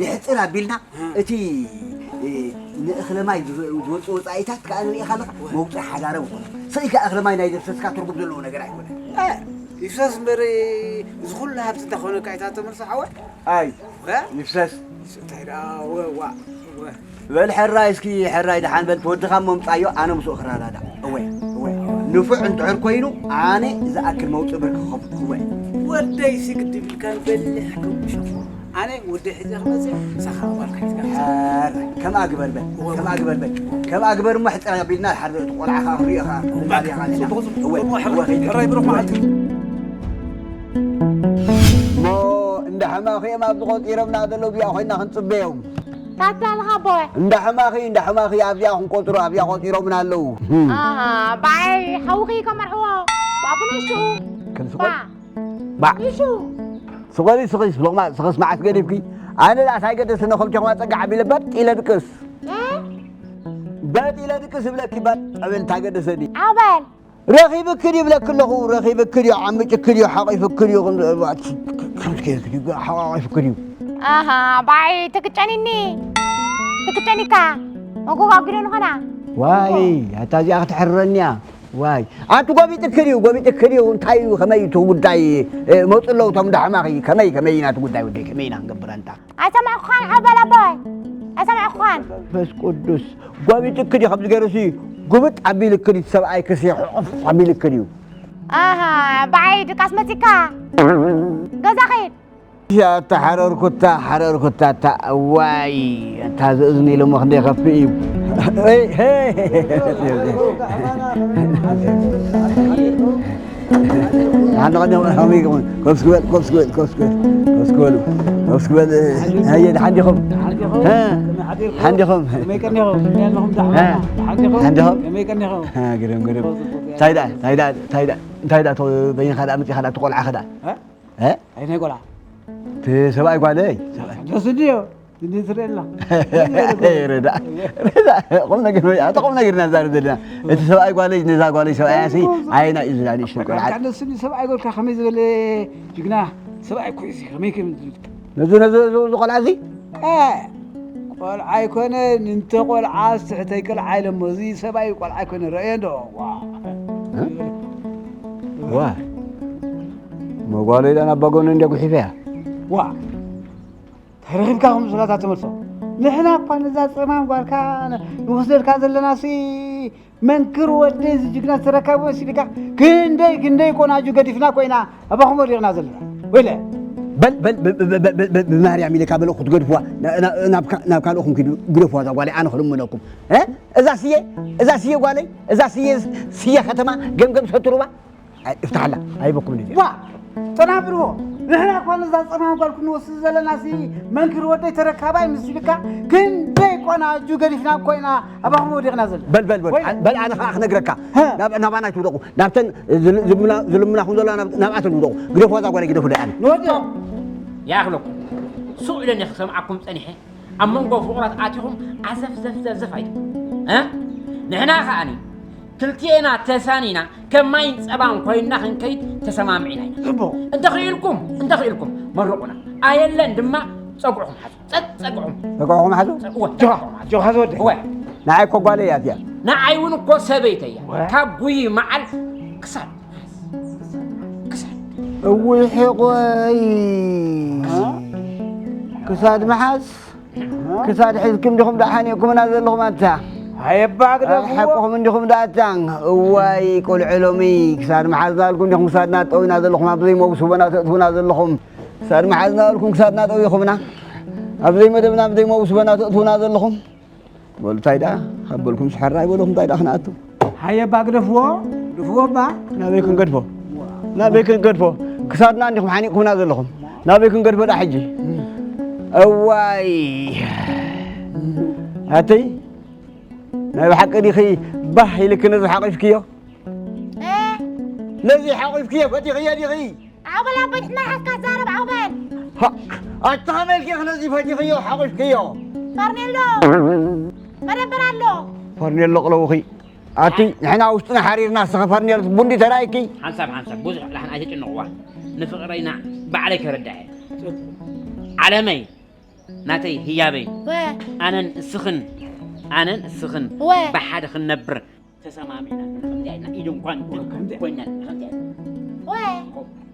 ይሕጽር ኣቢልና፣ እ። እቲ፣ እ፣ ንእኽለ ማይ ዝወ-፣ ዝወጽኡ ወጻኢታት ከኣ ንሪኢኻ ኣለኻ፣ እወ። መውጽኢ ሓዳረ ይኹን። ስኢልካ እኽለ ማይ ናይ ዘፍሰስካ ትርጉም ዘለዎ ነገር ኣይኮነን። እ፣ ይፍሰስ እምበር፣ እዚ ኩሉ ሃብቲ እንተኾነ ካይታ ተመልሶ ሓወይ? ኣይ፣ እ? ይፍሰስ። እንታይ ደኣ፣ ወ-፣ ዋ-፣ ወ-፣ በል ሕራይ እስኪ፣ ሕራይ ደሓን በል፣ ተወድኻ እሞ ምጻዮ፣ ኣነ ምስኡ ክረዳዳእ። እወ፣ እወ። ንፉዕ እንድሕር ኮይኑ፣ ኣነ ዝኣክል መውጽኢ ብር ክኸፍል። እወ። ወደይሲ ግዲ ቢልካን በሊሕ ከም ሸፎ። ኣነ ወደይ ሒዘ ክመጽእ፣ ንሳኻ ጓልካ ሒዝካ ምጻእ። ሕራይ፣ ከምኣ ግበር በል፣ እወ። ከምኣ ግበር በል። ከምኣ ግበር እሞ ሕጽር ኣቢልና፣ ድሓር እቲ ቆልዓ ኸኣ ክንሪኦ ኸኣ፣ እወ። ክንዳልያ ኸኣ ኣለና። ጽቡቕ፣ ጽቡቕ፣ እወ፣ ጽቡቕ፣ እወ፣ ሕራይ፣ ኸይድ፣ ሕራይ ብሩኽ እወ። መዓልቲ። እሞ እንዳ ሕማኺ እዮም ኣብዚ ቆጺሮምና ዘለዉ፣ እዚኣ ኮይና ክንጽበዮም። ታይ ትብላለኻ ኣቦ? እንዳ ሕማኺ፣ እንዳ ሕማኺ ኣብዚኣ ክንቆጽሮ፣ ኣብዚኣ ቆጺሮምና ኣለዉ። ኣሃ፣ ብዓይ ሓውኺ ከመርሕዎ፣ ብኣቡ ንእሽትኡ። ከም ስቆይ? ባ። ባ። ንእሽትኡ። ስቆይ፣ ስቆይ፣ ስሎቕማ፣ ስኸስ መዓስ ገዲፍኪ? ኣነ ደኣ እንታይ ገደሰኒ፣ ከምቲ ኹማ ጸጋ ዓቢለ በጥ ኢለ ድቅስ። እ? በጥ ኢለ ድቅስ እብለኪ፣ በጥ እብል እንታይ ገደሰኒ? ዓው በል። ረኺብኪ ድዩ ይብለኪ ኣለኹ፣ ረኺብኪ ድዩ፣ ዓምጭኪ ድዩ፣ ሓቒፍኪ ድዩ፣ ከም፣ ከም፣ ከም፣ ሓቋቒፍኪ ድዩ? ኣሃ፣ ብዓይ ትክጨኒኒ፣ ትክጨኒካ፣ መጎጋጉዶ ንኾና። ዋይ፣ ኣታ እዚኣ ክትሕርረኒ እያ። ዋይ ኣንቲ ጎቢጥክን እዩ ጎቢጥክን እዩ እንታይ እዩ ከመይ እቲ ጉዳይ? መፁ ኣለዉ እቶም ዳሕማኺ ከመይ ከመይ ኢና እቲ ጉዳይ ወደይ ከመይ ኢና ክንገብር ኣንታ? ኣይሰማዕኩኻን ሓው በል ኣቦይ። ኣይሰማዕኩኻን። መንፈስ ቅዱስ ጎቢጥክን እዩ ከምዚ ገይሩሲ ጉብጥ ኣቢልክን እዩ ሰብኣይ ክሲ ሕቑፍ ኣቢልክን እዩ። ኣሃ፣ ብዓይ ድቃስ መጺካ። ገዛ ኸይድ። ኣታ ሓረርኩታ ሓረርኩታ ኣታ እዋይ ኣታ ዝእዝኒ ኢሎሞ ክንደይ ከፍእ እዩ። ሓንዲ ቀደም ከመይ ይኸውን? ኮፍ እስኪ በል ኮፍ እስኪ በል ኮፍ እስኪ በል ኮፍ እስኪ በሉ ኮፍ እስኪ በል። ኣየ ደሓን ዲኹም? ደሓን ዲኹም? ደሓን ዲኹም? ግርም ግርም። እንታይ ደኣ እንታይ ደኣ እንታይ ደኣ እንታይ ደኣ በይንኻ ደኣ መፂኻ ደኣ ትቆልዓኻ ደኣ? እ? ኣይ ናይ ቆልዓ እቲ ሰብኣይ ጓለይ ደስ እንድዮ እንዲ ትርእየላ። ረዳ ረዳ ቁም ነገር ወይ ኣታ ቁም ነገር ኢና ንዛረብ ዘለና። እቲ ሰብኣይ ጓለይ ነዛ ጓለይ ሰብኣያ ሲ ኣየና እዩ ዝላ ንእሽቶ ቆልዓ? ደስ እንዲ ሰብኣይ ጎልካ ከመይ ዝበለ ጅግና ሰብኣይ እኮ እዩ ከመይ ከም ነዚ ነዚ እዚ ቆልዓ እዚ ቆልዓ ኣይኮነን እንተ ቆልዓ ስሕተይ ቅልዓ ኢለሞ እዚ ሰብኣይ ቆልዓ ኣይኮነ ረእዮ እንዶ ዋ ዋ መጓሎ ኢላ ናብ ባጎኑ እንዲያ ጉሒፈያ ዋ ተረኺብካ ከም ስላታ ትመልሶ ንሕና እኳ ነዛ ፀማም ጓልካ ንወስደልካ ዘለናሲ መንክር ወደይ ዝጅግና ዝተረካቢ መሲልካ ክንደይ ክንደይ ቆናጁ ገዲፍና ኮይና ኣባኹም ወዲቕና ዘለና ወይለ በል በል ብማርያም ኢለካ በለ ክትገድፍዋ ናብ ካልኦኹም ኪዱ ግደፍዋ እዛ ጓለይ ኣነ ክልምነኩም እዛ ስየ እዛ ስየ ጓለይ እዛ ስየ ስየ ከተማ ገምገም ሰትሩባ እፍትሓላ ኣይበኩም እዚ ዋ ጠናብርዎ ንሕና እኳ ነዛ ፀማም ጓል ክንወስድ ዘለና ሲ መንክር ወደይ ተረካባይ ምስ ኢልካ ክንደይ ቆና እጁ ገዲፍና ኮይና ኣባኹም ወዲቕና ዘለና በል በል በል በል ኣነ ከዓ ክነግረካ ናባና ኣይትውደቑ ናብተን ዝልምናኹም ዘለዋ ናብኣተን ውደቑ ግደፍዋ እዛ ጓለይ ግደፉ ኣነ ንወዲ ይኣኽለኩም ሱቕ ኢለኒ ክሰምዓኩም ፀኒሐ ኣብ መንጎ ፍቑራት ኣቲኹም ዓዘፍ ዘፍ ዘፍ ዘፍ ኣይትብሉ እ ንሕና ከኣኒ ክልቲኤና ተሳኒና ከም ማይን ጸባን ኮይንና ክንከይድ ተሰማሚዕና ኢና። ጽቡቕ። እንተኽኢልኩም እንተኽኢልኩም መርቑና ኣየለን ድማ ጸጉዕኹም ሓዙ። ጸ ጸጉዕኹም። ጸጉዕኹም ሓዙ። እወ። ጆኻ ጆኻ ዝወደ። እወ። ንዓይ እኮ ጓለይ እያ እዚኣ። ንዓይ እውን እኮ ሰበይተይ እያ። እወ። ካብ ጉይ መዓል ክሳድ ክሳድ እውይ ሕቆይ ክሳድ መሓዝ ክሳድ ሒዝኩም ዲኹም ደኣ ሓኒቕኩምና ዘለኹም ኣታ ኣየባ ግደፍዎ ሓቅኹም እንዲኹም ደኣ ኣታ እዋይ ቆልዑ ሎሚ ክሳድ መሓዝ እናበልኩም ዲኹም ክሳድና ጠዊና ዘለኹም ኣብ ዘይመውስቦና ተእትውና ዘለኹም ክሳድ መሓዝ እናበልኩም ክሳድና ጠዊኹምና ኣብ ዘይመደብና ኣብ ዘይመውስቦና ተእትውና ዘለኹም በሉ ታይ ደኣ ካብ በልኩም ሽሓራ ኣይበለኹም ታይ ደኣ ክንኣቱ ሃየባ ግደፍዎ ግደፍዎ እባ ናበይ ክንገድፎ ናበይ ክንገድፎ ክሳድና እንዲኹም ሓኒቕኩምና ዘለኹም ናበይ ክንገድፎ ደኣ ሕጂ እዋይ ኣተይ ናይ ብሓቂ ዲኺ ባህ ኢልኪ ነዚ ሓቒፍክዮ ነዚ ሓቒፍክዮ ፈቲኽዮ ዲኺ ዓቕበል ኣቦይ ንሕና ሓዝካ ዛረብ ዓቕበል ኣታ ከመይ ኢልኪ ኢኺ ነዚ ፈቲኽዮ ሓቒፍክዮ ፈርኔሎ መደበር ኣሎ ፈርኔሎ ቅለውኺ ኣቲ ንሕና ውሽጥና ሓሪርና ንስኺ ፈርኔሎ ቡንዲ ተራእይኪ ሓንሳብ ሓንሳብ ብዙሕ ላሕን ኣይተጨንቕዋ ንፍቕረይና ባዕለይ ከረድኣ ዓለመይ ናተይ ህያበይ ኣነን እስኽን ኣነን እስኽን ብሓደ ክንነብር ተሰማሚዕና ከምዚኣ ኢልና ኢድ እንኳን ኮይና ከምዚኣ ወይ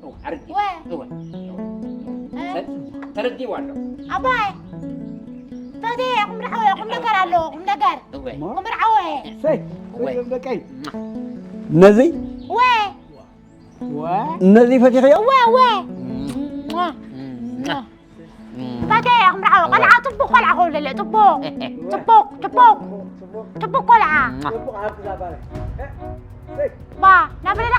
ወይ ኣረጊ ወይ እወ ተረዲዋ ኣሎ ኣባይ ተዲ ቁም ዳሓወ ቁም ነገር ኣሎ ቁም ነገር እወ ቁም ዳሓወ ሰይ እወ ደቀይ ነዚ ወይ ነዚ ፈቲኸዮ እወ እወ ታዲያ ኢኹም ደሓወ ቆልዓ ፅቡቕ ቆልዓ ከውለለ ፅቡቕ ፅቡቕ ፅቡቕ ፅቡቕ ቆልዓ ባ ናብለላ